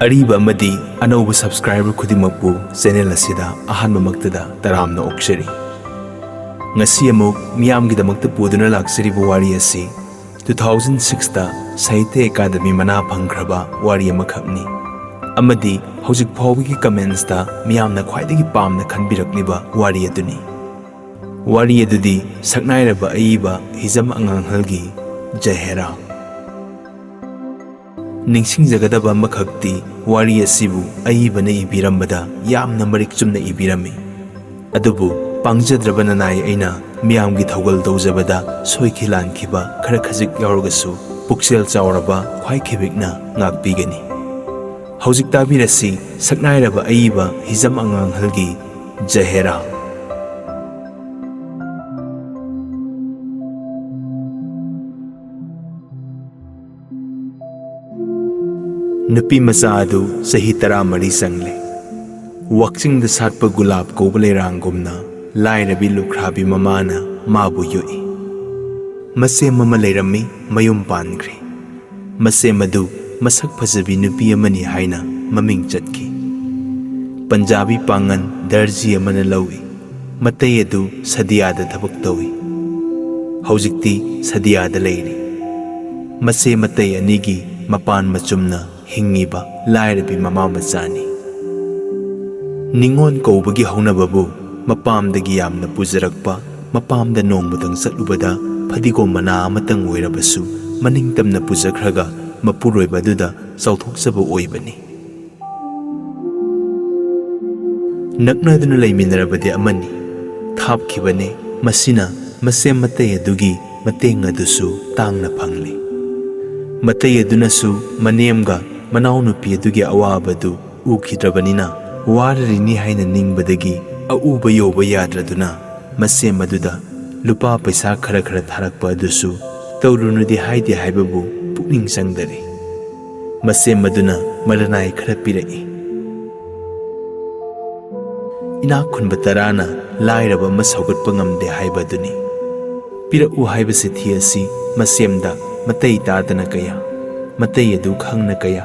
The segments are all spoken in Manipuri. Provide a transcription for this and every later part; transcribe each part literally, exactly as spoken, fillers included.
ꯑꯔꯤꯕ ꯑꯃꯗꯤ ꯑꯅꯧꯕ subscriber ꯈꯨꯗꯤꯡꯃꯛꯄꯨ channel ꯑꯁꯤꯗ ꯑꯍꯥꯟꯕꯃꯛꯇꯗ ꯇꯔꯥꯝꯅ ꯑꯣꯛꯆꯔꯤ꯫ ꯉꯁꯤ ꯑꯃꯨꯛ ꯃꯤꯌꯥꯝꯒꯤꯗꯃꯛꯇ ꯄꯨꯗꯨꯅ ꯂꯥꯛꯆꯔꯤꯕ ꯋꯥꯔꯤ ꯑꯁꯤ two thousand six ꯇ ꯁꯥꯍꯤꯇ꯭ꯌ ꯑꯦꯀꯥꯗꯃꯤ ꯃꯅꯥ ꯐꯪꯈ꯭ꯔꯕ ꯋꯥꯔꯤ ꯑꯃꯈꯛꯅꯤ, ꯑꯃꯗꯤ ꯍꯧꯖꯤꯛ ꯐꯥꯎꯕꯒꯤ comments ꯇ ꯃꯤꯌꯥꯝꯅ ꯈ꯭ꯋꯥꯏꯗꯒꯤ ꯄꯥꯝꯅ ꯈꯟꯕꯤꯔꯛꯂꯤꯕ ꯋꯥꯔꯤ ꯑꯗꯨꯅꯤ꯫ ꯋꯥꯔꯤ ꯑꯗꯨꯗꯤ ꯁꯛꯅꯥꯏꯔꯕ ꯑꯏꯕ ꯍꯤꯖꯝ ꯑꯉꯥꯡꯍꯜꯒꯤ ꯖꯍꯦꯔꯥ꯫ ꯅꯤꯡꯁꯤꯡꯖꯒꯗꯕ ꯑꯃꯈꯛꯇꯤ, ꯋꯥꯔꯤ ꯑꯁꯤꯕꯨ ꯑꯏꯕꯅ ꯏꯕꯤꯔꯝꯕꯗ ꯌꯥꯝꯅ ꯃꯔꯤꯛ ꯆꯨꯝꯅ ꯏꯕꯤꯔꯝꯃꯤ꯫ ꯑꯗꯨꯕꯨ ꯄꯥꯡꯖꯗ꯭ꯔꯕ ꯅꯅꯥꯏ ꯑꯩꯅ ꯃꯤꯌꯥꯝꯒꯤ ꯊꯧꯒꯜ ꯇꯧꯖꯕꯗ ꯁꯣꯏꯈꯤ ꯂꯥꯟꯈꯤꯕ ꯈꯔ ꯈꯖꯤꯛ ꯌꯥꯎꯔꯒꯁꯨ, ꯄꯨꯛꯆꯦꯜ ꯆꯥꯎꯔꯕ ꯈ꯭ꯋꯥꯏ ꯈꯤꯕꯤꯛꯅ ꯉꯥꯛꯄꯤꯒꯅꯤ꯫ ꯍꯧꯖꯤꯛ ꯇꯥꯕꯤꯔꯁꯤ ꯁꯛꯅꯥꯏꯔꯕ ꯑꯏꯕ ꯍꯤꯖꯝ ꯑꯉꯥꯡꯍꯜꯒꯤ ꯖꯍꯦꯔꯥ꯫ ꯅꯨꯄꯤ ꯃꯆꯥ ꯑꯗꯨ ꯆꯍꯤ ꯇꯔꯥꯃꯔꯤ ꯆꯪꯂꯦ꯫ ꯋꯥꯛꯆꯤꯡꯗ ꯁꯥꯠꯄ ꯒꯨꯂꯥꯞ ꯀꯧꯕ ꯂꯩꯔꯥꯡꯒꯨꯝꯅ ꯂꯥꯏꯔꯕꯤ ꯂꯨꯈ꯭ꯔꯥꯕꯤ ꯃꯃꯥꯅ ꯃꯥꯕꯨ ꯌꯣꯛꯏ꯫ ꯃꯆꯦꯝ ꯑꯃ ꯂꯩꯔꯝꯃꯤ, ꯃꯌꯨꯝ ꯄꯥꯟꯈ꯭ꯔꯦ꯫ ꯃꯆꯦꯝ ꯑꯗꯨ ꯃꯁꯛ ꯐꯖꯕꯤ ꯅꯨꯄꯤ ꯑꯃꯅꯤ ꯍꯥꯏꯅ ꯃꯃꯤꯡ ꯆꯠꯈꯤ꯫ ꯄꯟꯖꯥꯕꯤ ꯄꯥꯉꯟ ꯗꯔꯖꯤ ꯑꯃꯅ ꯂꯧꯏ꯫ ꯃꯇꯩ ꯑꯗꯨ ꯁꯗꯤꯌꯥꯗ ꯊꯕꯛ ꯇꯧꯏ꯫ ꯍꯧꯖꯤꯛꯇꯤ ꯁꯗꯤꯌꯥꯗ ꯂꯩꯔꯤ꯫ ꯃꯆꯦ ꯃꯇꯩ ꯑꯅꯤꯒꯤ ꯃꯄꯥꯟ ꯃꯆꯨꯝꯅ ꯍꯤꯡꯉꯤꯕ ꯂꯥꯏꯔꯕꯤ ꯃꯃꯥ ꯃꯆꯥꯅꯤ꯫ ꯅꯤꯉꯣꯜ ꯀꯧꯕꯒꯤ ꯍꯧꯅꯕꯕꯨ ꯃꯄꯥꯝꯗꯒꯤ ꯌꯥꯝꯅ ꯄꯨꯖꯔꯛꯄ, ꯃꯄꯥꯝꯗ ꯅꯣꯡꯃꯇꯪ ꯆꯠꯂꯨꯕꯗ ꯐꯗꯤꯒꯣꯝ ꯃꯅꯥ ꯑꯃꯇꯪ ꯑꯣꯏꯔꯕꯁꯨ ꯃꯅꯤꯡ ꯇꯝꯅ ꯄꯨꯖꯈ꯭ꯔꯒ ꯃꯄꯨꯔꯣꯏꯕ ꯑꯗꯨꯗ ꯆꯥꯎꯊꯣꯛꯆꯕ ꯑꯣꯏꯕꯅꯤ꯫ ꯅꯛꯅꯗꯨꯅ ꯂꯩꯃꯤꯟꯅꯔꯕꯗꯤ ꯑꯃꯅꯤ, ꯊꯥꯞꯈꯤꯕꯅꯤ꯫ ꯃꯁꯤꯅ ꯃꯆꯦꯝ ꯃꯇꯩ ꯑꯗꯨꯒꯤ ꯃꯇꯦꯡ ꯑꯗꯨꯁꯨ ꯇꯥꯡꯅ ꯐꯪꯂꯤ꯫ ꯃꯇꯩ ꯑꯗꯨꯅꯁꯨ ꯃꯅꯦꯝꯒ ꯃꯅꯥꯎꯅꯨꯄꯤ ꯑꯗꯨꯒꯤ ꯑꯋꯥꯕꯗꯨ ꯎꯈꯤꯗ꯭ꯔꯕꯅꯤꯅ, ꯋꯥꯔꯔꯤꯅꯤ ꯍꯥꯏꯅ ꯅꯤꯡꯕꯗꯒꯤ ꯑꯎꯕ ꯌꯧꯕ ꯌꯥꯗ꯭ꯔꯗꯨꯅ ꯃꯆꯦꯝ ꯑꯗꯨꯗ ꯂꯨꯄꯥ ꯄꯩꯁꯥ ꯈꯔ ꯈꯔ ꯊꯥꯔꯛꯄ ꯑꯗꯨꯁꯨ ꯇꯧꯔꯨꯅꯨꯗꯤ ꯍꯥꯏꯗꯦ ꯍꯥꯏꯕꯕꯨ ꯄꯨꯛꯅꯤꯡ ꯆꯪꯗꯔꯦ꯫ ꯃꯆꯦꯝ ꯑꯗꯨꯅ ꯃꯔꯅꯥꯏ ꯈꯔ ꯄꯤꯔꯛꯏ꯫ ꯏꯅꯥꯛ ꯈꯨꯟꯕ ꯇꯔꯥꯅ ꯂꯥꯏꯔꯕ ꯑꯃ ꯁꯧꯒꯠꯄ ꯉꯝꯗꯦ ꯍꯥꯏꯕ ꯑꯗꯨꯅꯤ꯫ ꯄꯤꯔꯛꯎ ꯍꯥꯏꯕ ꯆꯤꯊꯤ ꯑꯁꯤ ꯃꯆꯦꯝꯗ ꯃꯇꯩ ꯇꯥꯗꯅ ꯀꯌꯥ, ꯃꯇꯩ ꯑꯗꯨ ꯈꯪꯅ ꯀꯌꯥ꯫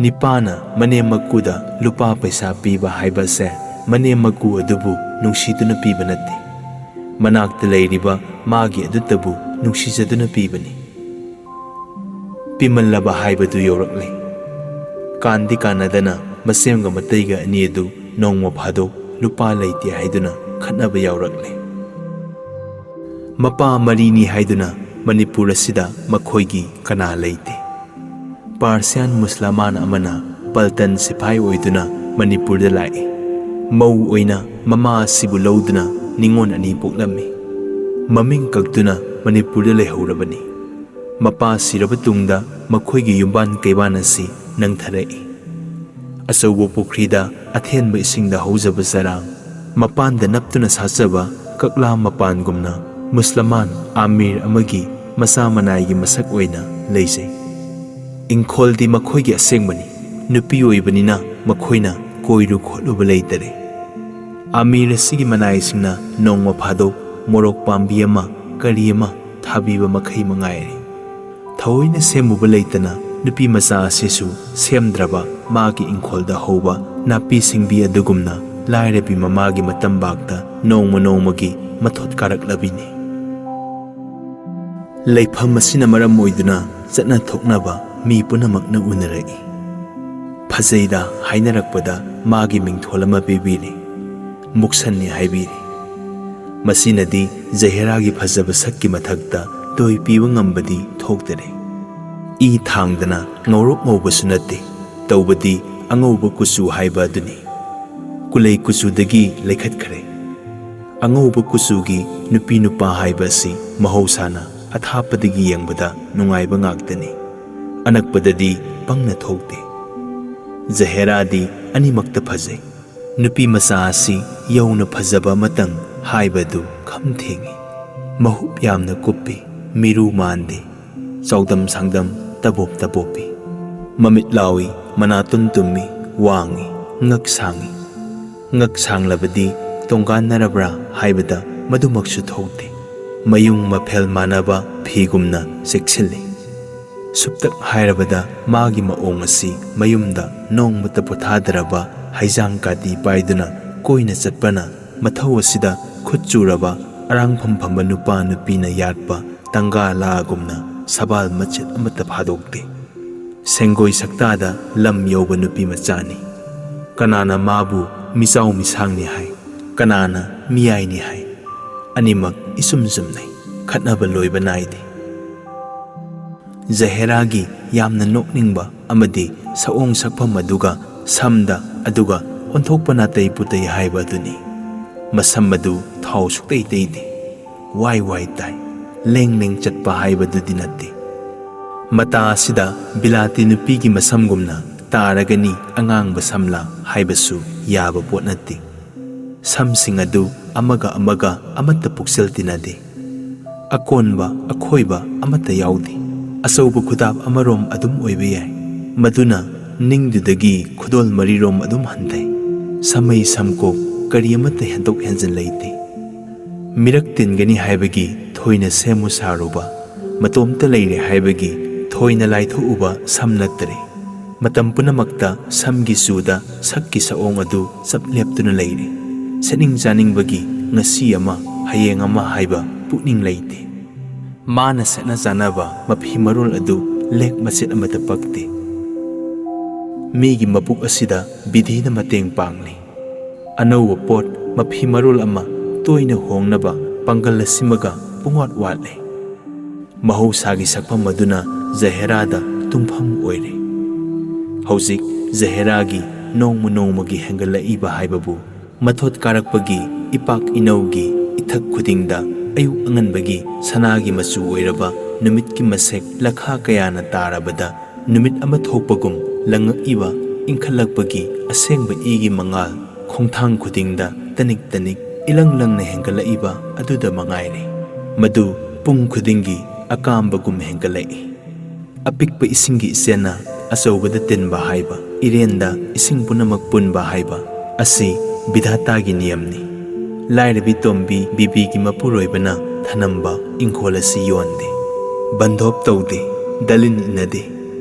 ꯅꯤꯄꯥꯅ ꯃꯅꯦꯝ ꯃꯀꯨꯗ ꯂꯨꯄꯥ ꯄꯩꯁꯥ ꯄꯤꯕ ꯍꯥꯏꯕꯁꯦ ꯃꯅꯦꯝ ꯃꯀꯨ ꯑꯗꯨꯕꯨ ꯅꯨꯡꯁꯤꯗꯨꯅ ꯄꯤꯕ ꯅꯠꯇꯦ, ꯃꯅꯥꯛꯇ ꯂꯩꯔꯤꯕ ꯃꯥꯒꯤ ꯑꯗꯨꯇꯕꯨ ꯅꯨꯡꯁꯤꯖꯗꯨꯅ ꯄꯤꯕꯅꯤ꯫ ꯄꯤꯃꯜꯂꯕ ꯍꯥꯏꯕꯗꯨ ꯌꯧꯔꯛꯂꯦ꯫ ꯀꯥꯟꯗꯤ ꯀꯥꯟꯅꯗꯅ ꯃꯁꯦꯝꯒ ꯃꯇꯩꯒ ꯑꯅꯤ ꯑꯗꯨ ꯅꯣꯡꯃ ꯐꯥꯗꯣꯛ ꯂꯨꯄꯥ ꯂꯩꯇꯦ ꯍꯥꯏꯗꯨꯅ ꯈꯠꯅꯕ ꯌꯥꯎꯔꯛꯂꯦ꯫ ꯃꯄꯥ ꯃꯔꯤꯅꯤ ꯍꯥꯏꯗꯨꯅ ꯃꯅꯤꯄꯨꯔ ꯑꯁꯤꯗ ꯃꯈꯣꯏꯒꯤ ꯀꯅꯥ ꯂꯩꯇꯦ꯫ ꯄꯥꯔꯁꯤꯌꯥꯟ ꯃꯨꯁꯂꯃꯥꯟ ꯑꯃꯅ ꯄꯜꯇꯟ ꯁꯤꯐꯥꯏ ꯑꯣꯏꯗꯨꯅ ꯃꯅꯤꯄꯨꯔꯗ ꯂꯥꯛꯏ꯫ ꯃꯧ ꯑꯣꯏꯅ ꯃꯃꯥ ꯑꯁꯤꯕꯨ ꯂꯧꯗꯨꯅ ꯅꯤꯉꯣꯜ ꯑꯅꯤ ꯄꯣꯛꯂꯝꯃꯤ꯫ ꯃꯃꯤꯡ ꯀꯛꯇꯨꯅ ꯃꯅꯤꯄꯨꯔꯗ ꯂꯩꯍꯧꯔꯕꯅꯤ꯫ ꯃꯄꯥ ꯁꯤꯔꯕ ꯇꯨꯡꯗ ꯃꯈꯣꯏꯒꯤ ꯌꯨꯝꯕꯥꯟ ꯀꯩꯕꯥꯟ ꯑꯁꯤ ꯅꯪꯊꯔꯛꯏ꯫ ꯑꯆꯧꯕ ꯄꯨꯈ꯭ꯔꯤꯗ ꯑꯊꯦꯟꯕ ꯏꯁꯤꯡꯗ ꯍꯧꯖꯕ ꯆꯔꯥꯡ, ꯃꯄꯥꯟꯗ ꯅꯞꯇꯨꯅ ꯁꯥꯠꯆꯕ ꯀꯛꯂꯥ ꯃꯄꯥꯟꯒꯨꯝꯅ ꯃꯨꯁꯂꯃꯥꯟ ꯑꯃꯤꯔ ꯑꯃꯒꯤ ꯃꯆꯥ ꯃꯅꯥꯏꯒꯤ ꯃꯁꯛ ꯑꯣꯏꯅ ꯂꯩꯖꯩ꯫ ꯏꯪꯈꯣꯜꯗꯤ ꯃꯈꯣꯏꯒꯤ ꯑꯁꯦꯡꯕꯅꯤ꯫ ꯅꯨꯄꯤ ꯑꯣꯏꯕꯅꯤꯅ ꯃꯈꯣꯏꯅ ꯀꯣꯏꯔꯨ ꯈꯣꯠꯂꯨꯕ ꯂꯩꯇꯔꯦ꯫ ꯑꯃꯤꯔ ꯑꯁꯤꯒꯤ ꯃꯅꯥꯏꯁꯤꯡꯅ ꯅꯣꯡꯃ ꯐꯥꯗꯣꯛ ꯃꯣꯔꯣꯛ ꯄꯥꯝꯕꯤ ꯑꯃ, ꯀꯔꯤ ꯑꯃ ꯊꯥꯕꯤꯕ ꯃꯈꯩ ꯃꯉꯥꯏꯔꯦ꯫ ꯊꯑꯣꯏꯅ ꯁꯦꯝꯃꯨꯕ ꯂꯩꯇꯅ ꯅꯨꯄꯤ ꯃꯆꯥ ꯑꯁꯤꯁꯨ ꯁꯦꯝꯗ꯭ꯔꯕ ꯃꯥꯒꯤ ꯏꯪꯈꯣꯜꯗ ꯍꯧꯕ ꯅꯥꯄꯤ ꯁꯤꯡꯕꯤ ꯑꯗꯨꯒꯨꯝꯅ ꯂꯥꯏꯔꯕꯤ ꯃꯃꯥꯒꯤ ꯃꯇꯝꯕꯥꯛꯇ ꯅꯣꯡꯃ ꯅꯣꯡꯃꯒꯤ ꯃꯊꯣꯠ ꯀꯥꯔꯛꯂꯕꯤꯅꯤ꯫ ꯂꯩꯐꯝ ꯑꯁꯤꯅ ꯃꯔꯝ ꯑꯣꯏꯗꯨꯅ ꯆꯠꯅ ꯊꯣꯛꯅꯕ ꯃꯤ ꯄꯨꯝꯅꯃꯛꯅ ꯎꯅꯔꯛꯏ꯫ ꯐꯖꯩꯗ ꯍꯥꯏꯅꯔꯛꯄꯗ ꯃꯥꯒꯤ ꯃꯤꯡꯊꯣꯜ ꯑꯃ ꯄꯤꯕꯤꯔꯤ, ꯃꯨꯛꯁꯟꯅꯤ ꯍꯥꯏꯕꯤꯔꯤ꯫ ꯃꯁꯤꯅꯗꯤ ꯖꯍꯦꯔꯥꯒꯤ ꯐꯖꯕ ꯁꯛꯀꯤ ꯃꯊꯛꯇ ꯇꯣꯏ ꯄꯤꯕ ꯉꯝꯕꯗꯤ ꯊꯣꯛꯇꯔꯦ꯫ ꯏ ꯊꯥꯡꯗꯅ ꯉꯧꯔꯣꯛ ꯉꯧꯕꯁꯨ ꯅꯠꯇꯦ, ꯇꯧꯕꯗꯤ ꯑꯉꯧꯕ ꯀꯨꯆꯨ ꯍꯥꯏꯕ ꯑꯗꯨꯅꯤ꯫ ꯀꯨꯂꯩ ꯀꯨꯆꯨꯗꯒꯤ ꯂꯩꯈꯠꯈ꯭ꯔꯦ꯫ ꯑꯉꯧꯕ ꯀꯨꯆꯨꯒꯤ ꯅꯨꯄꯤ ꯅꯨꯄꯥ ꯍꯥꯏꯕ ꯑꯁꯤ ꯃꯍꯧꯁꯥꯅ ꯑꯊꯥꯞꯄꯗꯒꯤ ꯌꯦꯡꯕꯗ ꯅꯨꯡꯉꯥꯏꯕ ꯉꯥꯛꯇꯅꯤ꯫ ꯑꯅꯛꯄꯗꯗꯤ ꯄꯪꯅ ꯊꯣꯛꯇꯦ꯫ ꯖꯍꯦꯔꯥꯗꯤ ꯑꯅꯤꯃꯛꯇ ꯐꯖꯩ꯫ ꯅꯨꯄꯤ ꯃꯆꯥ ꯑꯁꯤ ꯌꯧꯅ ꯐꯖꯕ ꯑꯃꯇꯪ ꯍꯥꯏꯕꯗꯨ ꯈꯝ ꯊꯦꯡꯏ꯫ ꯃꯍꯨꯞ ꯌꯥꯝꯅ ꯀꯨꯞꯄꯤ, ꯃꯤꯔꯨ ꯃꯥꯟꯗꯦ, ꯆꯥꯎꯗꯝ ꯁꯥꯡꯗꯝ ꯇꯕꯣꯞ ꯇꯕꯣꯞꯄꯤ꯫ ꯃꯃꯤꯠ ꯂꯥꯎꯏ, ꯃꯅꯥꯇꯣꯟ ꯇꯨꯝꯃꯤ, ꯋꯥꯡꯏ, ꯉꯛ ꯁꯥꯡꯏ꯫ ꯉꯛ ꯁꯥꯡꯂꯕꯗꯤ ꯇꯣꯡꯒꯥꯟꯅꯔꯕ꯭ꯔꯥ ꯍꯥꯏꯕꯗ ꯃꯗꯨꯃꯛꯁꯨ ꯊꯣꯛꯇꯦ꯫ ꯃꯌꯨꯡ ꯃꯐꯦꯜ ꯃꯥꯟꯅꯕ ꯐꯤꯒꯨꯝꯅ ꯆꯦꯛꯁꯤꯜꯂꯤ꯫ ꯁꯨꯞꯇꯛ ꯍꯥꯏꯔꯕꯗ ꯃꯥꯒꯤ ꯃꯑꯣꯡ ꯑꯁꯤ ꯃꯌꯨꯝꯗ ꯅꯣꯡꯃꯇ ꯄꯣꯊꯥꯗꯔꯕ ꯍꯩꯖꯥꯡ ꯀꯥꯇꯤ ꯄꯥꯏꯗꯨꯅ ꯀꯣꯏꯅ ꯆꯠꯄꯅ ꯃꯊꯧ ꯑꯁꯤꯗ ꯈꯨꯠ ꯆꯨꯔꯕ ꯑꯔꯥꯡꯐꯝ ꯐꯝꯕ ꯅꯨꯄꯥ ꯅꯨꯄꯤꯅ ꯌꯥꯠꯄ ꯇꯪꯒꯥ ꯂꯥꯒꯨꯝꯅ ꯁꯕꯥꯜ ꯃꯆꯦꯠ ꯑꯃꯠꯇ ꯐꯥꯗꯣꯛꯇꯦ꯫ ꯁꯦꯡꯒꯣꯏ ꯁꯛꯇꯥꯗ ꯂꯝ ꯌꯧꯕ ꯅꯨꯄꯤ ꯃꯆꯥꯅꯤ꯫ ꯀꯅꯥꯅ ꯃꯥꯕꯨ ꯃꯤꯆꯥꯎ ꯃꯤꯁꯥꯡꯅꯤ ꯍꯥꯏ, ꯀꯅꯥꯅ ꯃꯤꯌꯥꯏꯅꯤ ꯍꯥꯏ, ꯑꯅꯤꯃꯛ ꯏꯆꯨꯝ ꯆꯨꯝꯅꯩ, ꯈꯠꯅꯕ ꯂꯣꯏꯕ ꯅꯥꯏꯗꯦ꯫ ꯖꯍꯦꯔꯥꯒꯤ ꯌꯥꯝꯅ ꯅꯣꯛꯅꯤꯡꯕ ꯑꯃꯗꯤ ꯁꯑꯣꯡ ꯁꯛꯐꯝ ꯑꯗꯨꯒ ꯁꯝꯗ ꯑꯗꯨꯒ ꯑꯣꯟꯊꯣꯛꯄ ꯅꯥꯇꯩ ꯄꯨꯇꯩ ꯍꯥꯏꯕ ꯑꯗꯨꯅꯤ꯫ ꯃꯁꯝ ꯑꯗꯨ ꯊꯥꯎ ꯁꯨꯛꯇꯩ ꯇꯩꯗꯦ꯫ ꯋꯥꯏ ꯋꯥꯏ ꯇꯥꯏ, ꯂꯦꯡ ꯂꯦꯡ ꯆꯠꯄ ꯍꯥꯏꯕꯗꯨꯗꯤ ꯅꯠꯇꯦ꯫ ꯃꯇꯥ ꯑꯁꯤꯗ ꯕꯤꯂꯥꯇꯤ ꯅꯨꯄꯤꯒꯤ ꯃꯁꯝꯒꯨꯝꯅ ꯇꯥꯔꯒꯅꯤ ꯑꯉꯥꯡꯕ ꯁꯝꯂꯥ ꯍꯥꯏꯕꯁꯨ ꯌꯥꯕ ꯄꯣꯠ ꯅꯠꯇꯦ꯫ ꯁꯝꯁꯤꯡ ꯑꯗꯨ ꯑꯃꯒ ꯑꯃꯒ ꯑꯃꯠꯇ ꯄꯨꯛꯆꯦꯜ ꯇꯤꯟꯅꯗꯦ꯫ ꯑꯀꯣꯟꯕ, ꯑꯈꯣꯏꯕ ꯑꯃꯠꯇ ꯌꯥꯎꯗꯦ꯫ ꯑꯆꯧꯕ ꯈꯨꯗꯥꯞ ꯑꯃꯔꯣꯝ ꯑꯗꯨꯝ ꯑꯣꯏꯕ ꯌꯥꯏ꯫ ꯃꯗꯨꯅ ꯅꯤꯡꯗꯨꯗꯒꯤ ꯈꯨꯗꯣꯜ ꯃꯔꯤꯔꯣꯝ ꯑꯗꯨꯝ ꯍꯟꯊꯩ꯫ ꯁꯝꯃꯩ ꯁꯝꯀꯣꯛ ꯀꯔꯤ ꯑꯃꯠꯇ ꯍꯦꯟꯗꯣꯛ ꯍꯦꯟꯖꯤꯟ ꯂꯩꯇꯦ꯫ ꯃꯤꯔꯛ ꯇꯤꯟꯒꯅꯤ ꯍꯥꯏꯕꯒꯤ ꯊꯣꯏꯅ ꯁꯦꯝꯃꯨ ꯁꯥꯔꯨꯕ, ꯃꯇꯣꯝꯇ ꯂꯩꯔꯦ ꯍꯥꯏꯕꯒꯤ ꯊꯣꯏꯅ ꯂꯥꯏꯊꯣꯛꯎꯕ ꯁꯝ ꯅꯠꯇ꯭ꯔꯦ꯫ ꯃꯇꯝ ꯄꯨꯝꯅꯃꯛꯇ ꯁꯝꯒꯤ ꯆꯨꯗ ꯁꯛꯀꯤ ꯁꯑꯣꯡ ꯑꯗꯨ ꯆꯞ ꯂꯦꯞꯇꯨꯅ ꯂꯩꯔꯦ꯫ ꯁꯦꯠꯅꯤꯡ ꯆꯥꯅꯤꯡꯕꯒꯤ ꯉꯁꯤ ꯑꯃ, ꯍꯌꯦꯡ ꯑꯃ ꯍꯥꯏꯕ ꯄꯨꯛꯅꯤꯡ ꯂꯩꯇꯦ꯫ ꯃꯥꯅ ꯁꯦꯠꯅ ꯆꯥꯅꯕ ꯃꯐꯤ ꯃꯔꯣꯜ ꯑꯗꯨ ꯂꯦꯛ ꯃꯆꯦꯠ ꯑꯃꯠꯇ ꯄꯛꯇꯦ꯫ ꯃꯤꯒꯤ ꯃꯄꯨꯛ ꯑꯁꯤꯗ ꯕꯤꯙꯤꯅ ꯃꯇꯦꯡ ꯄꯥꯡꯂꯤ꯫ ꯑꯅꯧꯕ ꯄꯣꯠ, ꯃꯐꯤ ꯃꯔꯣꯜ ꯑꯃ ꯇꯣꯏꯅ ꯍꯣꯡꯅꯕ ꯄꯥꯡꯒꯜ ꯑꯁꯤꯃꯒ ꯄꯨꯡꯋꯥꯠ ꯋꯥꯠꯂꯦ꯫ ꯃꯍꯧꯁꯥꯒꯤ ꯁꯛꯐꯝ ꯑꯗꯨꯅ ꯖꯍꯦꯔꯥꯗ ꯇꯨꯝꯐꯝ ꯑꯣꯏꯔꯦ꯫ ꯍꯧꯖꯤꯛ ꯖꯍꯦꯔꯥꯒꯤ ꯅꯣꯡꯃ ꯅꯣꯡꯃꯒꯤ ꯍꯦꯟꯒꯠꯂꯛꯏꯕ ꯍꯥꯏꯕꯕꯨ, ꯃꯊꯣꯠ ꯀꯥꯔꯛꯄꯒꯤ ꯏꯄꯥꯛ ꯏꯅꯧꯒꯤ ꯏꯊꯛ ꯈꯨꯗꯤꯡꯗ ꯑꯌꯨꯛ ꯑꯉꯟꯕꯒꯤ ꯁꯅꯥꯒꯤ ꯃꯆꯨ ꯑꯣꯏꯔꯕ ꯅꯨꯃꯤꯠꯀꯤ ꯃꯁꯦꯛ ꯂꯈꯥ ꯀꯌꯥꯅ ꯇꯥꯔꯕꯗ ꯅꯨꯃꯤꯠ ꯑꯃ ꯊꯣꯛꯄꯒꯨꯝ ꯂꯪꯉꯛꯏꯕ ꯏꯪꯈꯠꯂꯛꯄꯒꯤ ꯑꯁꯦꯡꯕ ꯏꯒꯤ ꯃꯉꯥꯜ ꯈꯣꯡꯊꯥꯡ ꯈꯨꯗꯤꯡꯗ ꯇꯅꯤꯛ ꯇꯅꯤꯛ ꯏꯂꯪ ꯂꯪꯅ ꯍꯦꯟꯒꯠꯂꯛꯏꯕ ꯑꯗꯨꯗ ꯃꯉꯥꯏꯔꯦ꯫ ꯃꯗꯨ ꯄꯨꯡ ꯈꯨꯗꯤꯡꯒꯤ ꯑꯀꯥꯝꯕꯒꯨꯝ ꯍꯦꯟꯒꯠꯂꯛꯏ꯫ ꯑꯄꯤꯛꯄ ꯏꯁꯤꯡꯒꯤ ꯏꯆꯦꯟꯅ ꯑꯆꯧꯕꯗ ꯇꯤꯟꯕ ꯍꯥꯏꯕ, ꯏꯔꯦꯟꯗ ꯏꯁꯤꯡ ꯄꯨꯝꯅꯃꯛ ꯄꯨꯟꯕ ꯍꯥꯏꯕ ꯑꯁꯤ ꯕꯤꯙꯥꯇꯥꯒꯤ ꯅꯤꯌꯝꯅꯤ꯫ ꯂꯥꯏꯔꯕꯤ ꯇꯣꯝꯕꯤ ꯕꯤꯕꯤꯒꯤ ꯃꯄꯨꯔꯣꯏꯕꯅ ꯊꯅꯝꯕ ꯏꯪꯈꯣꯜ ꯑꯁꯤ ꯌꯣꯟꯗꯦ, ꯕꯟꯙꯣꯞ ꯇꯧꯗꯦ, ꯗꯂꯤꯟ ꯏꯟꯅꯗꯦ꯫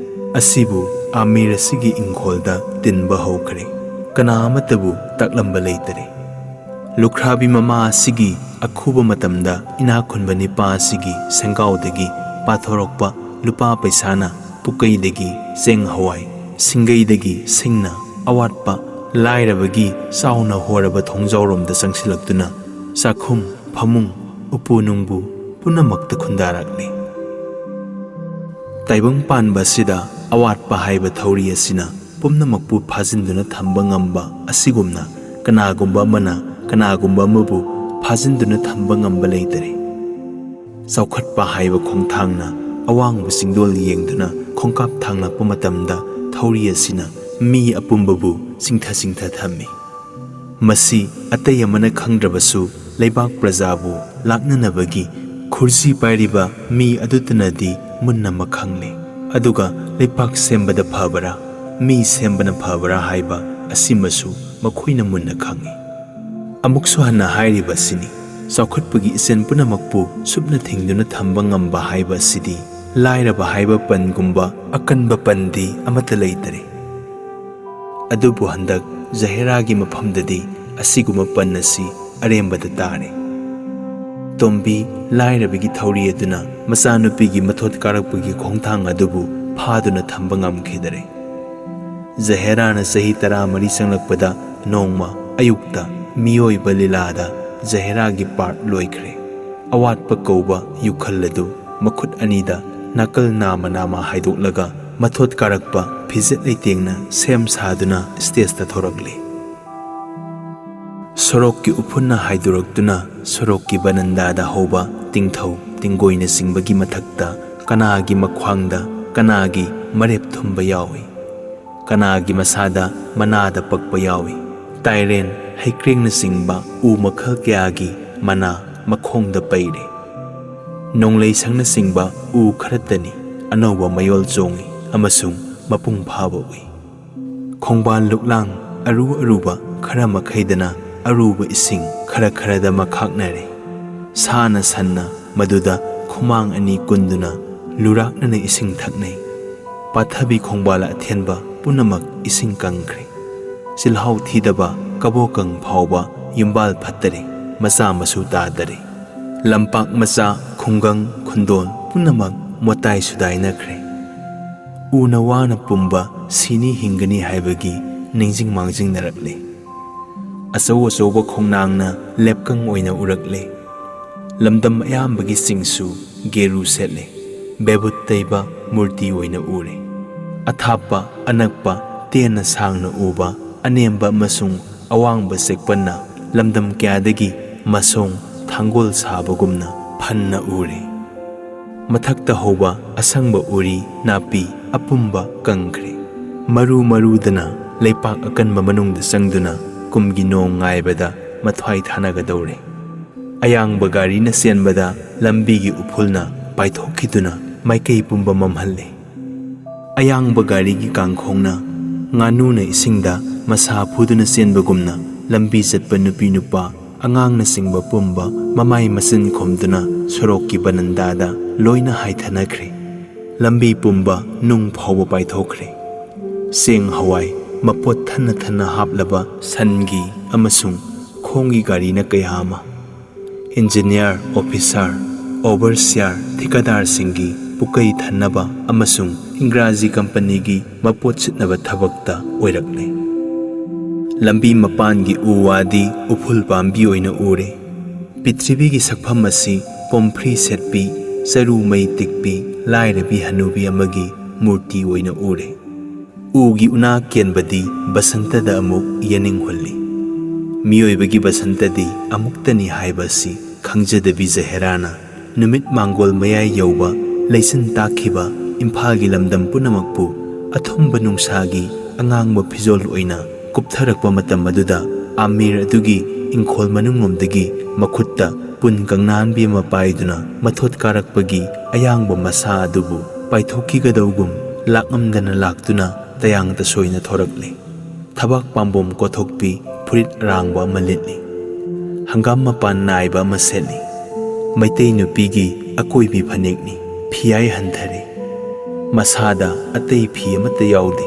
ꯑꯁꯤꯕꯨ ꯑꯥꯃꯤꯔ ꯑꯁꯤꯒꯤ ꯏꯪꯈꯣꯜꯗ ꯇꯤꯟꯕ ꯍꯧꯈ꯭ꯔꯦ꯫ ꯀꯅꯥ ꯑꯃꯠꯇꯕꯨ ꯇꯥꯛꯂꯝꯕ ꯂꯩꯇꯔꯦ꯫ ꯂꯨꯈ꯭ꯔꯥꯕꯤ ꯃꯃꯥ ꯑꯁꯤꯒꯤ ꯑꯈꯨꯕ ꯃꯇꯝꯗ ꯏꯅꯥꯛ ꯈꯨꯟꯕ ꯅꯤꯄꯥ ꯑꯁꯤꯒꯤ ꯁꯦꯡꯒꯥꯎꯗꯒꯤ ꯄꯥꯊꯣꯔꯛꯄ ꯂꯨꯄꯥ ꯄꯩꯁꯥꯅ ꯄꯨꯀꯩꯗꯒꯤ ꯆꯦꯡ ꯍꯋꯥꯏ, ꯁꯤꯡꯒꯩꯗꯒꯤ ꯁꯤꯡꯅ ꯑꯋꯥꯠꯄ ꯂꯥꯏꯔꯕꯒꯤ ꯆꯥꯎꯅ ꯍꯣꯔꯕ ꯊꯣꯡꯖꯥꯎꯔꯣꯝꯗ ꯆꯪꯁꯤꯜꯂꯛꯇꯨꯅ ꯆꯥꯛꯈꯨꯝ, ꯐꯃꯨꯡ, ꯎꯄꯨ ꯅꯨꯡꯕꯨ ꯄꯨꯝꯅꯃꯛꯇ ꯈꯨꯟꯗꯥꯔꯛꯂꯤ꯫ ꯇꯥꯏꯕꯪ ꯄꯥꯟꯕ ꯑꯁꯤꯗ ꯑꯋꯥꯠꯄ ꯍꯥꯏꯕ ꯊꯧꯔꯤ ꯑꯁꯤꯅ ꯄꯨꯝꯅꯃꯛꯄꯨ ꯐꯥꯖꯤꯟꯗꯨꯅ ꯊꯝꯕ ꯉꯝꯕ ꯑꯁꯤꯒꯨꯝꯅ ꯀꯅꯥꯒꯨꯝꯕ ꯑꯃꯅ ꯀꯅꯥꯒꯨꯝꯕ ꯑꯃꯕꯨ ꯐꯥꯖꯤꯟꯗꯨꯅ ꯊꯝꯕ ꯉꯝꯕ ꯂꯩꯇꯔꯦ꯫ ꯆꯥꯎꯈꯠꯄ ꯍꯥꯏꯕ ꯈꯣꯡꯊꯥꯡꯅ ꯑꯋꯥꯡꯕ ꯆꯤꯡꯗꯣꯜ ꯌꯦꯡꯗꯨꯅ ꯈꯣꯡꯀꯥꯞ ꯊꯥꯡꯂꯛꯄ ꯃꯇꯝꯗ ꯊꯧꯔꯤ ꯑꯁꯤꯅ ꯃꯤ ꯑꯄꯨꯝꯕꯕꯨ ꯆꯤꯡꯊ ꯆꯤꯡꯊ ꯊꯝꯃꯤ꯫ ꯃꯁꯤ ꯑꯇꯩ ꯑꯃꯅ ꯈꯪꯗ꯭ꯔꯕꯁꯨ ꯂꯩꯕꯥꯛ ꯄ꯭ꯔꯖꯥꯕꯨ ꯂꯥꯛꯅꯅꯕꯒꯤ ꯈꯨꯔꯖꯤ ꯄꯥꯏꯔꯤꯕ ꯃꯤ ꯑꯗꯨꯇꯅꯗꯤ ꯃꯨꯟꯅ ꯃꯈꯪꯂꯦ꯫ ꯑꯗꯨꯒ ꯂꯩꯄꯥꯛ ꯁꯦꯝꯕꯗ ꯐꯕꯔꯥ, ꯃꯤ ꯁꯦꯝꯕꯅ ꯐꯕꯔꯥ ꯍꯥꯏꯕ ꯑꯁꯤꯃꯁꯨ ꯃꯈꯣꯏꯅ ꯃꯨꯟꯅ ꯈꯪꯏ꯫ ꯑꯃꯨꯛꯁꯨ ꯍꯟꯅ ꯍꯥꯏꯔꯤꯕꯁꯤꯅꯤ, ꯆꯥꯎꯈꯠꯄꯒꯤ ꯏꯆꯦꯜ ꯄꯨꯝꯅꯃꯛꯄꯨ ꯁꯨꯞꯅ ꯊꯤꯡꯗꯨꯅ ꯊꯝꯕ ꯉꯝꯕ ꯍꯥꯏꯕ ꯑꯁꯤꯗꯤ ꯂꯥꯏꯔꯕ ꯍꯥꯏꯕ ꯄꯟꯒꯨꯝꯕ ꯑꯀꯟꯕ ꯄꯟꯗꯤ ꯑꯃꯠꯇ ꯂꯩꯇꯔꯦ꯫ ꯑꯗꯨꯕꯨ ꯍꯟꯗꯛ ꯖꯍꯦꯔꯥꯒꯤ ꯃꯐꯝꯗꯗꯤ ꯑꯁꯤꯒꯨꯝꯕ ꯄꯟ ꯑꯁꯤ ꯑꯔꯦꯝꯕꯗ ꯇꯥꯔꯦ꯫ ꯇꯣꯝꯕꯤ ꯂꯥꯏꯔꯕꯒꯤ ꯊꯧꯔꯤ ꯑꯗꯨꯅ ꯃꯆꯥꯅꯨꯄꯤꯒꯤ ꯃꯊꯣꯠ ꯀꯥꯔꯛꯄꯒꯤ ꯈꯣꯡꯊꯥꯡ ꯑꯗꯨꯕꯨ ꯐꯥꯗꯨꯅ ꯊꯝꯕ ꯉꯝꯈꯤꯗꯔꯦ꯫ ꯖꯍꯦꯔꯥꯅ ꯆꯍꯤ ꯇꯔꯥꯃꯔꯤ ꯆꯪꯂꯛꯄꯗ ꯅꯣꯡꯃ ꯑꯌꯨꯛꯇ ꯃꯤꯑꯣꯏꯕ ꯂꯤꯂꯥꯗ ꯖꯍꯦꯔꯥꯒꯤ ꯄꯥꯔꯠ ꯂꯣꯏꯈ꯭ꯔꯦ꯫ ꯑꯋꯥꯠꯄ ꯀꯧꯕ ꯌꯨꯈꯜ ꯑꯗꯨ ꯃꯈꯨꯠ ꯑꯅꯤꯗ ꯅꯥꯀꯜ ꯅꯥꯃ ꯅꯥꯃ ꯍꯥꯏꯗꯣꯛꯂꯒ ꯃꯊꯣꯠ ꯀꯥꯔꯛꯄ ꯐꯤꯖꯦꯠ ꯂꯩꯇꯦꯡꯅ ꯁꯦꯝ ꯁꯥꯗꯨꯅ ꯁ꯭ꯇꯦꯖꯇ ꯊꯣꯔꯛꯂꯤ꯫ ꯁꯣꯔꯣꯛꯀꯤ ꯎꯐꯨꯟꯅ ꯍꯥꯏꯗꯣꯔꯛꯇꯨꯅ ꯁꯣꯔꯣꯛꯀꯤ ꯕꯔꯟꯗꯥꯗ ꯍꯧꯕ ꯇꯤꯡꯊꯧ, ꯇꯤꯡꯒꯣꯏꯅꯆꯤꯡꯕꯒꯤ ꯃꯊꯛꯇ ꯀꯅꯥꯒꯤ ꯃꯈ꯭ꯋꯥꯡꯗ ꯀꯅꯥꯒꯤ ꯃꯔꯦꯞ ꯊꯨꯝꯕ ꯌꯥꯎꯏ꯫ ꯀꯅꯥꯒꯤ ꯃꯁꯥꯗ ꯃꯅꯥꯗ ꯄꯛꯄ ꯌꯥꯎꯏ꯫ ꯇꯥꯏꯔꯦꯟ, ꯍꯩꯀ꯭ꯔꯦꯡꯅꯆꯤꯡꯕ ꯎ ꯃꯈꯜ ꯀꯌꯥꯒꯤ ꯃꯅꯥ ꯃꯈꯣꯡꯗ ꯄꯩꯔꯦ꯫ ꯅꯣꯡꯂꯩ ꯁꯪꯅꯆꯤꯡꯕ ꯎ ꯈꯔꯇꯅꯤ ꯑꯅꯧꯕ ꯃꯌꯣꯜ ꯆꯣꯡꯏ ꯑꯃꯁꯨꯡ ꯃꯄꯨꯡ ꯐꯥꯕ ꯎꯏ꯫ ꯈꯣꯡꯕꯥꯜ ꯂꯨꯛꯂꯥꯡ ꯑꯔꯨ ꯑꯔꯨꯕ ꯈꯔ ꯃꯈꯩꯗꯅ ꯑꯔꯨꯕ ꯏꯁꯤꯡ ꯈꯔ ꯈꯔꯗ ꯃꯈꯥꯛꯅꯔꯦ꯫ ꯁꯥꯅ ꯁꯟꯅ ꯃꯗꯨꯗ ꯈꯨꯃꯥꯡ ꯑꯅꯤ ꯀꯨꯟꯗꯨꯅ ꯂꯨꯔꯥꯛꯅꯅ ꯏꯁꯤꯡ ꯊꯛꯅꯩ꯫ ꯄꯥꯊꯕꯤ ꯈꯣꯡꯕꯥꯜ ꯑꯊꯦꯟꯕ ꯄꯨꯝꯅꯃꯛ ꯏꯁꯤꯡ ꯀꯪꯈ꯭ꯔꯦ꯫ ꯆꯤꯜꯍꯥꯎ ꯊꯤꯗꯕ ꯀꯕꯣꯀꯪ ꯐꯥꯎꯕ ꯌꯨꯝꯕꯥꯜ ꯐꯠꯇꯔꯦ, ꯃꯆꯥ ꯃꯁꯨ ꯇꯥꯗꯔꯦ꯫ ꯂꯝꯄꯥꯛ ꯃꯆꯥ, ꯈꯨꯡꯒꯪ, ꯈꯨꯟꯗꯣꯜ ꯄꯨꯝꯅꯃꯛ ꯃꯣꯇꯥꯏ ꯁꯨꯗꯥꯏꯅꯈ꯭ꯔꯦ꯫ ꯎꯅ ꯋꯥꯅ ꯄꯨꯝꯕ ꯁꯤꯅꯤ ꯍꯤꯡꯒꯅꯤ ꯍꯥꯏꯕꯒꯤ ꯅꯤꯡꯁꯤꯡ ꯃꯥꯡꯖꯤꯡꯅꯔꯛꯂꯦ꯫ ꯑꯆꯧ ꯑꯆꯧꯕ ꯈꯣꯡꯅꯥꯡꯅ ꯂꯦꯞꯀꯪ ꯑꯣꯏꯅ ꯎꯔꯛꯂꯦ꯫ ꯂꯝꯗꯝ ꯑꯌꯥꯝꯕꯒꯤ ꯆꯤꯡꯁꯨ ꯒꯦꯔꯨ ꯁꯦꯠꯂꯦ, ꯕꯦꯕꯨꯠ ꯇꯩꯕ ꯃꯨꯔꯇꯤ ꯑꯣꯏꯅ ꯎꯔꯦ꯫ ꯑꯊꯥꯞꯄ, ꯑꯅꯛꯄ, ꯇꯦꯟꯅ ꯁꯥꯡꯅ ꯎꯕ ꯑꯅꯦꯝꯕ ꯑꯃꯁꯨꯡ ꯑꯋꯥꯡꯕ ꯆꯦꯛꯄꯟꯅ ꯂꯝꯗꯝ ꯀꯌꯥꯗꯒꯤ ꯃꯁꯣꯡ ꯊꯥꯡꯒꯣꯜ ꯁꯥꯕꯒꯨꯝꯅ ꯐꯟꯅ ꯎꯔꯦ꯫ ꯃꯊꯛꯇ ꯍꯧꯕ ꯑꯁꯪꯕ ꯎꯔꯤ ꯅꯥꯄꯤ ꯑꯄꯨꯝꯕ ꯀꯪꯈ꯭ꯔꯦ꯫ ꯃꯔꯨ ꯃꯔꯨꯗꯅ ꯂꯩꯄꯥꯛ ꯑꯀꯟꯕ ꯃꯅꯨꯡꯗ ꯆꯪꯗꯨꯅ ꯀꯨꯝꯒꯤ ꯅꯣꯡ ꯉꯥꯏꯕꯗ ꯃꯊ꯭ꯋꯥꯏ ꯊꯥꯅꯒꯗꯧꯔꯦ꯫ ꯑꯌꯥꯡꯕ ꯒꯥꯔꯤꯅ ꯆꯦꯟꯕꯗ ꯂꯝꯕꯤꯒꯤ ꯎꯐꯨꯜꯅ ꯄꯥꯏꯊꯣꯛꯈꯤꯗꯨꯅ ꯃꯥꯏꯀꯩ ꯄꯨꯝꯕ ꯃꯝꯍꯜꯂꯦ꯫ ꯑꯌꯥꯡꯕ ꯒꯥꯔꯤꯒꯤ ꯀꯥꯡꯈꯣꯡꯅ ꯉꯥꯅꯨꯅ ꯏꯁꯤꯡꯗ ꯃꯁꯥ ꯐꯨꯗꯨꯅ ꯆꯦꯟꯕꯒꯨꯝꯅ ꯂꯝꯕꯤ ꯆꯠꯄ ꯅꯨꯄꯤ ꯅꯨꯄꯥ, ꯑꯉꯥꯡꯅꯆꯤꯡꯕ ꯄꯨꯝꯕ ꯃꯃꯥꯏ ꯃꯆꯤꯟ ꯈꯨꯝꯗꯨꯅ ꯁꯣꯔꯣꯛꯀꯤ ꯕꯔꯟꯗꯥꯗ ꯂꯣꯏꯅ ꯍꯥꯏꯊꯅꯈ꯭ꯔꯦ꯫ ꯂꯝꯕꯤ ꯄꯨꯝꯕ ꯅꯨꯡ ꯐꯥꯎꯕ ꯄꯥꯏꯊꯣꯛꯈ꯭ꯔꯦ꯫ ꯆꯦꯡ ꯍꯋꯥꯏ ꯃꯄꯣꯠ ꯊꯟꯅ ꯊꯟꯅ ꯍꯥꯞꯂꯕ ꯁꯟꯒꯤ ꯑꯃꯁꯨꯡ ꯈꯣꯡꯒꯤ ꯒꯥꯔꯤꯅ ꯀꯌꯥ ꯑꯃ, ꯏꯟꯖꯤꯅꯤꯌꯥꯔ, ꯑꯣꯐꯤꯁꯥꯔ, ꯑꯣꯚꯔꯁꯤꯌꯥꯔ, ꯊꯤꯀꯥꯗꯥꯔꯁꯤꯡꯒꯤ ꯄꯨꯀꯩ ꯊꯟꯅꯕ ꯑꯃꯁꯨꯡ ꯏꯪꯒ꯭ꯔꯥꯖꯤ ꯀꯝꯄꯅꯤꯒꯤ ꯃꯄꯣꯠ ꯁꯤꯠꯅꯕ ꯊꯕꯛꯇ ꯑꯣꯏꯔꯛꯂꯦ꯫ ꯂꯝꯕꯤ ꯃꯄꯥꯟꯒꯤ ꯎ ꯋꯥꯗꯤ ꯎꯐꯨꯜ ꯄꯥꯝꯕꯤ ꯑꯣꯏꯅ ꯎꯔꯦ꯫ ꯄ꯭ꯔꯤꯊꯤꯕꯤꯒꯤ ꯁꯛꯐꯝ ꯑꯁꯤ ꯄꯣꯝꯐ꯭ꯔꯤ ꯁꯦꯠꯄꯤ, ꯆꯔꯨ ꯃꯩ ꯇꯤꯛꯄꯤ, ꯂꯥꯏꯔꯕꯤ ꯍꯅꯨꯕꯤ ꯑꯃꯒꯤ ꯃꯨꯔꯇꯤ ꯑꯣꯏꯅ ꯎꯔꯦ꯫ ꯎꯒꯤ ꯎꯅꯥ ꯀꯦꯟꯕꯗꯤ ꯕꯁꯟꯇꯗ ꯑꯃꯨꯛ ꯌꯦꯅꯤꯡꯍꯨꯜꯂꯤ꯫ ꯃꯤꯑꯣꯏꯕꯒꯤ ꯕꯁꯟꯇꯗꯤ ꯑꯃꯨꯛꯇꯅꯤ ꯍꯥꯏꯕ ꯑꯁꯤ ꯈꯪꯖꯗꯕꯤ ꯖꯍꯦꯔꯥꯅ ꯅꯨꯃꯤꯠ ꯃꯥꯡꯒꯣꯜ ꯃꯌꯥꯏ ꯌꯧꯕ ꯂꯩꯆꯤꯟ ꯇꯥꯛꯈꯤꯕ ꯏꯝꯐꯥꯜꯒꯤ ꯂꯝꯗꯝ ꯄꯨꯝꯅꯃꯛꯄꯨ ꯑꯊꯨꯝꯕ ꯅꯨꯡꯁꯥꯒꯤ ꯑꯉꯥꯡꯕ ꯐꯤꯖꯣꯜ ꯑꯣꯏꯅ ꯀꯨꯞꯊꯔꯛꯄ ꯃꯇꯝ ꯑꯗꯨꯗ ꯑꯥꯃꯤꯔ ꯑꯗꯨꯒꯤ ꯏꯪꯈꯣꯜ ꯃꯅꯨꯡꯂꯣꯝꯗꯒꯤ ꯃꯈꯨꯠꯇ ꯄꯨꯟ ꯀꯪꯅꯥꯟꯕꯤ ꯑꯃ ꯄꯥꯏꯗꯨꯅ ꯃꯊꯣꯠ ꯀꯥꯔꯛꯄꯒꯤ ꯑꯌꯥꯡꯕ ꯃꯁꯥ ꯑꯗꯨꯕꯨ ꯄꯥꯏꯊꯣꯛꯈꯤꯒꯗꯧꯒꯨꯝ ꯂꯥꯛꯉꯝꯗꯅ ꯂꯥꯛꯇꯨꯅ ꯇꯌꯥꯡ ꯇꯁꯣꯏꯅ ꯊꯣꯔꯛꯂꯤ꯫ ꯊꯕꯥꯛ ꯄꯥꯝꯕꯣꯝ ꯀꯣꯊꯣꯛꯄꯤ ꯐꯨꯔꯤꯠ ꯑꯔꯥꯡꯕ ꯑꯃ ꯂꯤꯠꯂꯤ꯫ ꯍꯪꯒꯥꯝ ꯃꯄꯥꯟ ꯅꯥꯏꯕ ꯑꯃ ꯁꯦꯠꯂꯤ꯫ ꯃꯩꯇꯩ ꯅꯨꯄꯤꯒꯤ ꯑꯀꯣꯏꯕꯤ ꯐꯅꯦꯛꯅꯤ꯫ ꯐꯤꯌꯥꯏ ꯍꯟꯊꯔꯦ꯫ ꯃꯁꯥꯗ ꯑꯇꯩ ꯐꯤ ꯑꯃꯠꯇ ꯌꯥꯎꯗꯦ꯫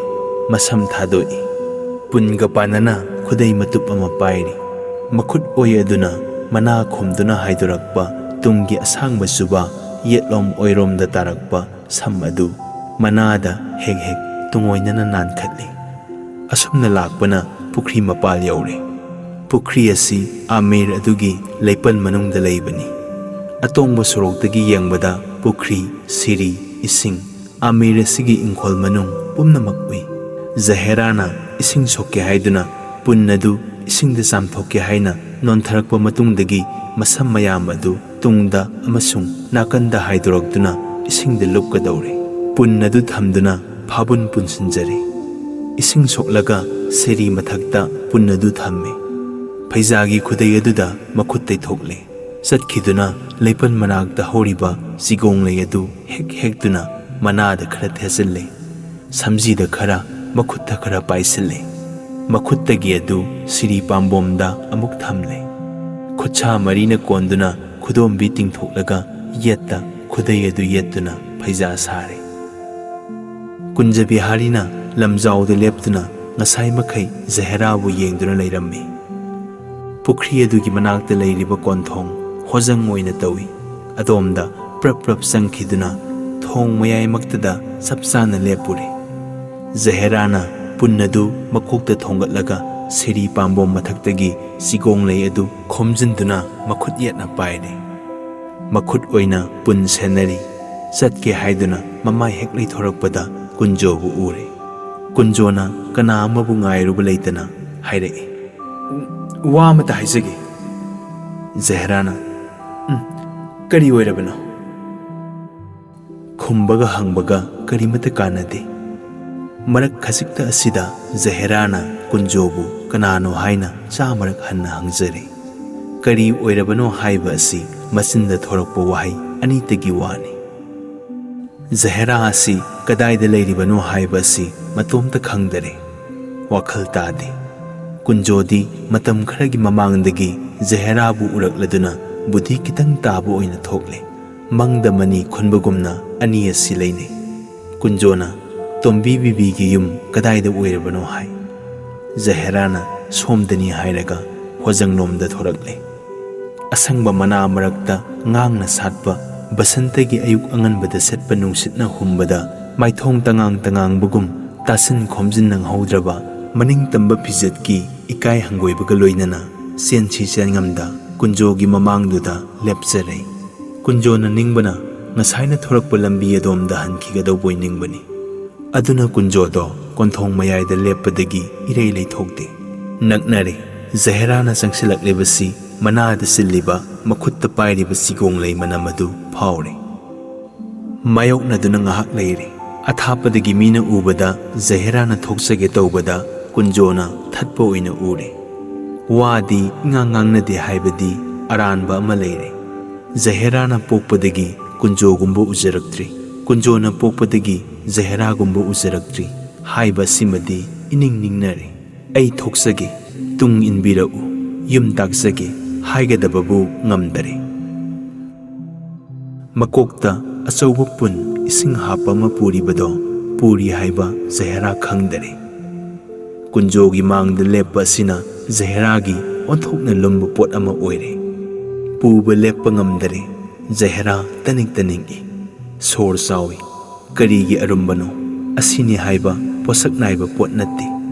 ꯃꯁꯝ ꯊꯥꯗꯣꯛꯏ꯫ ꯄꯨꯟꯒ ꯄꯥꯟꯅꯅ ꯈꯨꯗꯩ ꯃꯇꯨꯞ ꯑꯃ ꯄꯥꯏꯔꯤ꯫ ꯃꯈꯨꯠ ꯑꯣꯏ ꯑꯗꯨꯅ ꯃꯅꯥ ꯈꯨꯝꯗꯨꯅ ꯍꯥꯏꯗꯣꯔꯛꯄ ꯇꯨꯡꯒꯤ ꯑꯁꯥꯡꯕ ꯆꯨꯕ ꯌꯦꯠꯂꯣꯝ ꯑꯣꯏꯔꯣꯝꯗ ꯇꯥꯔꯛꯄ ꯁꯝ ꯑꯗꯨ ꯃꯅꯥꯗ ꯍꯦꯛ ꯍꯦꯛ ꯇꯨꯡꯑꯣꯏꯅꯅ ꯅꯥꯟꯈꯠꯂꯤ꯫ ꯑꯁꯨꯝꯅ ꯂꯥꯛꯄꯅ ꯄꯨꯈ꯭ꯔꯤ ꯃꯄꯥꯜ ꯌꯧꯔꯦ꯫ ꯄꯨꯈ꯭ꯔꯤ ꯑꯁꯤ ꯑꯥꯃꯤꯔ ꯑꯗꯨꯒꯤ ꯂꯩꯄꯟ ꯃꯅꯨꯡꯗ ꯂꯩꯕꯅꯤ꯫ ꯑꯇꯣꯡꯕ ꯁꯣꯔꯣꯛꯇꯒꯤ ꯌꯦꯡꯕꯗ ꯄꯨꯈ꯭ꯔꯤ, ꯁꯤꯔꯤ, ꯏꯁꯤꯡ, ꯑꯥꯃꯤꯔ ꯑꯁꯤꯒꯤ ꯏꯪꯈꯣꯜ ꯃꯅꯨꯡ ꯄꯨꯝꯅꯃꯛ ꯎꯏ꯫ ꯖꯍꯦꯔꯥꯅ ꯏꯁꯤꯡ ꯁꯣꯛꯀꯦ ꯍꯥꯏꯗꯨꯅ ꯄꯨꯟ ꯑꯗꯨ ꯏꯁꯤꯡꯗ ꯆꯥꯝꯊꯣꯛꯀꯦ ꯍꯥꯏꯅ ꯅꯣꯟꯊꯔꯛꯄ ꯃꯇꯨꯡꯗꯒꯤ ꯃꯁꯝ ꯃꯌꯥꯝ ꯑꯗꯨ ꯇꯨꯡꯗ ꯑꯃꯁꯨꯡ ꯅꯥꯀꯟꯗ ꯍꯥꯏꯗꯣꯔꯛꯇꯨꯅ ꯏꯁꯤꯡꯗ ꯂꯨꯞꯀꯗꯧꯔꯦ꯫ ꯄꯨꯟ ꯑꯗꯨ ꯊꯝꯗꯨꯅ ꯐꯥꯕꯨꯟ ꯄꯨꯟꯁꯤꯟꯖꯔꯦ꯫ ꯏꯁꯤꯡ ꯁꯣꯛꯂꯒ ꯁꯦꯔꯤ ꯃꯊꯛꯇ ꯄꯨꯟ ꯑꯗꯨ ꯊꯝꯃꯦ꯫ ꯐꯩꯖꯥꯒꯤ ꯈꯨꯗꯩ ꯑꯗꯨꯗ ꯃꯈꯨꯠ ꯇꯩꯊꯣꯛꯂꯦ꯫ ꯆꯠꯈꯤꯗꯨꯅ ꯂꯩꯄꯟ ꯃꯅꯥꯛꯇ ꯍꯧꯔꯤꯕ ꯆꯤꯒꯣꯡꯂꯩ ꯑꯗꯨ ꯍꯦꯛ ꯍꯦꯛꯇꯨꯅ ꯃꯅꯥꯗ ꯈꯔ ꯊꯦꯠꯆꯤꯜꯂꯦ꯫ ꯁꯝꯖꯤꯗ ꯈꯔ, ꯃꯈꯨꯠꯇ ꯈꯔ ꯄꯥꯏꯁꯤꯜꯂꯦ꯫ ꯃꯈꯨꯠꯇꯒꯤ ꯑꯗꯨ ꯁꯤꯔꯤ ꯄꯥꯝꯕꯣꯝꯗ ꯑꯃꯨꯛ ꯊꯝꯂꯦ꯫ ꯈꯨꯠꯁꯥ ꯃꯔꯤꯅ ꯀꯣꯟꯗꯨꯅ ꯈꯨꯗꯣꯝꯕꯤ ꯇꯤꯡꯊꯣꯛꯂꯒ ꯌꯦꯠꯇ ꯈꯨꯗꯩ ꯑꯗꯨ ꯌꯦꯠꯇꯨꯅ ꯐꯩꯖꯥ ꯁꯥꯔꯦ꯫ ꯀꯨꯟꯖ ꯕꯤꯍꯥꯔꯤꯅ ꯂꯝꯖꯥꯎꯗ ꯂꯦꯞꯇꯨꯅ ꯉꯁꯥꯏ ꯃꯈꯩ ꯖꯍꯦꯔꯥꯕꯨ ꯌꯦꯡꯗꯨꯅ ꯂꯩꯔꯝꯃꯤ꯫ ꯄꯨꯈ꯭ꯔꯤ ꯑꯗꯨꯒꯤ ꯃꯅꯥꯛꯇ ꯂꯩꯔꯤꯕ ꯀꯣꯟꯊꯣꯡ ꯍꯣꯖꯪ ꯑꯣꯏꯅ ꯇꯧꯏ꯫ ꯑꯗꯣꯝꯗ ꯄ꯭ꯔꯞ ꯄ꯭ꯔꯞ ꯆꯪꯈꯤꯗꯨꯅ ꯊꯣꯡ ꯃꯌꯥꯏꯃꯛꯇꯗ ꯆꯞ ꯆꯥꯅ ꯂꯦꯞꯄꯨꯔꯦ꯫ ꯖꯍꯦꯔꯥꯅ ꯄꯨꯟ ꯑꯗꯨ ꯃꯀꯣꯛꯇ ꯊꯣꯡꯒꯠꯂꯒ ꯁꯤꯔꯤ ꯄꯥꯝꯕꯣꯝ ꯃꯊꯛꯇꯒꯤ ꯆꯤꯒꯣꯡꯂꯩ ꯑꯗꯨ ꯈꯣꯝꯖꯤꯟꯗꯨꯅ ꯃꯈꯨꯠ ꯌꯦꯠꯅ ꯄꯥꯏꯔꯦ꯫ ꯃꯈꯨꯠ ꯑꯣꯏꯅ ꯄꯨꯟ ꯁꯦꯟꯅꯔꯤ꯫ ꯆꯠꯀꯦ ꯍꯥꯏꯗꯨꯅ ꯃꯃꯥꯏ ꯍꯦꯛ ꯂꯩꯊꯣꯔꯛꯄꯗ ꯀꯨꯟꯖꯣꯕꯨ ꯎꯔꯦ꯫ ꯀꯨꯟꯖꯣꯅ ꯀꯅꯥ ꯑꯃꯕꯨ ꯉꯥꯏꯔꯨꯕ ꯂꯩꯇꯅ ꯍꯥꯏꯔꯛꯏ, "ꯋꯥ ꯑꯃꯇ ꯍꯥꯏꯖꯒꯦ꯫" ꯖꯍꯦꯔꯥꯅ, "ꯎꯝ, ꯀꯔꯤ ꯑꯣꯏꯔꯕꯅꯣ?" ꯈꯨꯝꯕꯒ ꯍꯪꯕꯒ ꯀꯔꯤꯃꯠꯇ ꯀꯥꯟꯅꯗꯦ꯫ ꯃꯔꯛ ꯈꯖꯤꯛꯇ ꯑꯁꯤꯗ ꯖꯍꯦꯔꯥꯅ ꯀꯨꯟꯖꯣꯕꯨ ꯀꯅꯥꯅꯣ ꯍꯥꯏꯅ ꯆꯥꯃꯔꯛ ꯍꯟꯅ ꯍꯪꯖꯔꯦ꯫ ꯀꯔꯤ ꯑꯣꯏꯔꯕꯅꯣ ꯍꯥꯏꯕ ꯑꯁꯤ ꯃꯆꯤꯟꯗ ꯊꯣꯔꯛꯄ ꯋꯥꯍꯩ ꯑꯅꯤꯇꯒꯤ ꯋꯥꯅꯤ꯫ ꯖꯍꯦꯔꯥ ꯑꯁꯤ ꯀꯗꯥꯏꯗ ꯂꯩꯔꯤꯕꯅꯣ ꯍꯥꯏꯕ ꯑꯁꯤ ꯃꯇꯣꯝꯇ ꯈꯪꯗꯔꯦ꯫ ꯋꯥꯈꯜ ꯇꯥꯗꯦ꯫ ꯀꯨꯟꯖꯣꯗꯤ ꯃꯇꯝ ꯈꯔꯒꯤ ꯃꯃꯥꯡꯗꯒꯤ ꯖꯍꯦꯔꯥꯕꯨ ꯎꯔꯛꯂꯗꯨꯅ ꯕꯨꯙꯤ ꯈꯤꯇꯪ ꯇꯥꯕ ꯑꯣꯏꯅ ꯊꯣꯛꯂꯦ꯫ ꯃꯪꯗ ꯃꯅꯤ ꯈꯨꯟꯕꯒꯨꯝꯅ ꯑꯅꯤ ꯑꯁꯤ ꯂꯩꯅꯩ꯫ ꯀꯨꯟꯖꯣꯅ, "ꯇꯣꯝꯕꯤ ꯕꯤꯕꯤꯒꯤ ꯌꯨꯝ ꯀꯗꯥꯏꯗ ꯑꯣꯏꯔꯕꯅꯣ?" ꯍꯥꯏ꯫ ꯖꯍꯦꯔꯥꯅ, "ꯁꯣꯝꯗꯅꯤ" ꯍꯥꯏꯔꯒ ꯍꯣꯖꯪꯂꯣꯝꯗ ꯊꯣꯔꯛꯂꯦ꯫ ꯑꯁꯪꯕ ꯃꯅꯥ ꯃꯔꯛꯇ ꯉꯥꯡꯅ ꯁꯥꯠꯄ ꯕꯁꯟꯇꯒꯤ ꯑꯌꯨꯛ ꯑꯉꯟꯕꯗ ꯁꯦꯠꯄ ꯅꯨꯡꯁꯤꯠꯅ ꯍꯨꯝꯕꯗ ꯃꯥꯏꯊꯣꯡ ꯇꯉꯥꯡ ꯇꯉꯥꯡꯕꯒꯨꯝ ꯇꯥꯁꯤꯟ ꯈꯣꯝꯖꯤꯟ ꯅꯪꯍꯧꯗ꯭ꯔꯕ ꯃꯅꯤꯡ ꯇꯝꯕ ꯐꯤꯖꯦꯠꯀꯤ ꯏꯀꯥꯏ ꯍꯪꯒꯣꯏꯕꯒ ꯂꯣꯏꯅꯅ ꯆꯦꯟꯁꯤ ꯆꯦꯟꯉꯝꯗ ꯀꯨꯟꯖꯣꯒꯤ ꯃꯃꯥꯡꯗꯨꯗ ꯂꯦꯞꯆꯔꯦ꯫ ꯀꯨꯟꯖꯣꯅ ꯅꯤꯡꯕꯅ ꯉꯁꯥꯏꯅ ꯊꯣꯔꯛꯄ ꯂꯝꯕꯤ ꯑꯗꯣꯝꯗ ꯍꯟꯈꯤꯒꯗꯧꯕꯣꯏ ꯅꯤꯡꯕꯅꯤ꯫ ꯑꯗꯨꯅ ꯀꯨꯟꯖꯣꯗꯣ ꯀꯣꯟꯊꯣꯡ ꯃꯌꯥꯏꯗ ꯂꯦꯞꯄꯗꯒꯤ ꯏꯔꯩ ꯂꯩꯊꯣꯛꯇꯦ꯫ ꯅꯛꯅꯔꯦ꯫ ꯖꯍꯦꯔꯥꯅ ꯆꯪꯁꯤꯜꯂꯛꯂꯤꯕꯁꯤ ꯃꯅꯥꯗ ꯆꯤꯜꯂꯤꯕ, ꯃꯈꯨꯠꯇ ꯄꯥꯏꯔꯤꯕ ꯆꯤꯒꯣꯡ ꯂꯩ ꯃꯅꯝ ꯑꯗꯨ ꯐꯥꯎꯔꯦ꯫ ꯃꯥꯌꯣꯛꯅꯗꯨꯅ ꯉꯥꯏꯍꯥꯛ ꯂꯩꯔꯦ꯫ ꯑꯊꯥꯞꯄꯗꯒꯤ ꯃꯤꯅ ꯎꯕꯗ ꯖꯍꯦꯔꯥꯅ ꯊꯣꯛꯆꯒꯦ ꯇꯧꯕꯗ ꯀꯨꯟꯖꯣꯅ ꯊꯠꯄ ꯑꯣꯏꯅ ꯎꯔꯦ꯫ ꯋꯥꯗꯤ ꯏꯉꯥꯡ ꯉꯥꯡꯅꯗꯦ ꯍꯥꯏꯕꯗꯤ ꯑꯔꯥꯟꯕ ꯑꯃ ꯂꯩꯔꯦ꯫ ꯖꯍꯦꯔꯥꯅ ꯄꯣꯛꯄꯗꯒꯤ ꯀꯨꯟꯖꯣꯒꯨꯝꯕ ꯎꯖꯔꯛꯇ꯭ꯔꯤ, ꯀꯨꯟꯖꯣꯅ ꯄꯣꯛꯄꯗꯒꯤ ꯖꯍꯦꯔꯥꯒꯨꯝꯕ ꯎꯖꯔꯛꯇ꯭ꯔꯤ ꯍꯥꯏꯕ ꯑꯁꯤꯃꯗꯤ ꯏꯅꯤꯡ ꯅꯤꯡꯅꯔꯦ꯫ "ꯑꯩ ꯊꯣꯛꯆꯒꯦ, ꯇꯨꯡ ꯏꯟꯕꯤꯔꯛꯎ, ꯌꯨꯝ ꯇꯥꯛꯆꯒꯦ" ꯍꯥꯏꯒꯗꯕꯕꯨ ꯉꯝꯗꯔꯦ꯫ ꯃꯀꯣꯛꯇ ꯑꯆꯧꯕ ꯄꯨꯟ ꯏꯁꯤꯡ ꯍꯥꯞꯄ ꯑꯃ ꯄꯨꯔꯤꯕꯗꯣ ꯄꯨꯔꯤ ꯍꯥꯏꯕ ꯖꯍꯦꯔꯥ ꯈꯪꯗꯔꯦ꯫ ꯀꯨꯟꯖꯣꯒꯤ ꯃꯥꯡꯗ ꯂꯦꯞꯄ ꯑꯁꯤꯅ ꯖꯍꯦꯔꯥꯒꯤ ꯑꯣꯟꯊꯣꯛꯅ ꯂꯨꯝꯕ ꯄꯣꯠ ꯑꯃ ꯑꯣꯏꯔꯦ꯫ ꯄꯨꯕ ꯂꯦꯞꯄ ꯉꯝꯗꯔꯦ꯫ ꯖꯍꯦꯔꯥ ꯇꯅꯤꯛ ꯇꯅꯤꯛꯏ꯫ ꯁꯣꯔ ꯆꯥꯎꯏ꯫ ꯀꯔꯤꯒꯤ ꯑꯔꯨꯝꯕꯅꯣ? ꯑꯁꯤꯅꯤ ꯍꯥꯏꯕ ꯄꯣꯠꯁꯛ ꯅꯥꯏꯕ ꯄꯣꯠ ꯅꯠꯇꯦ꯫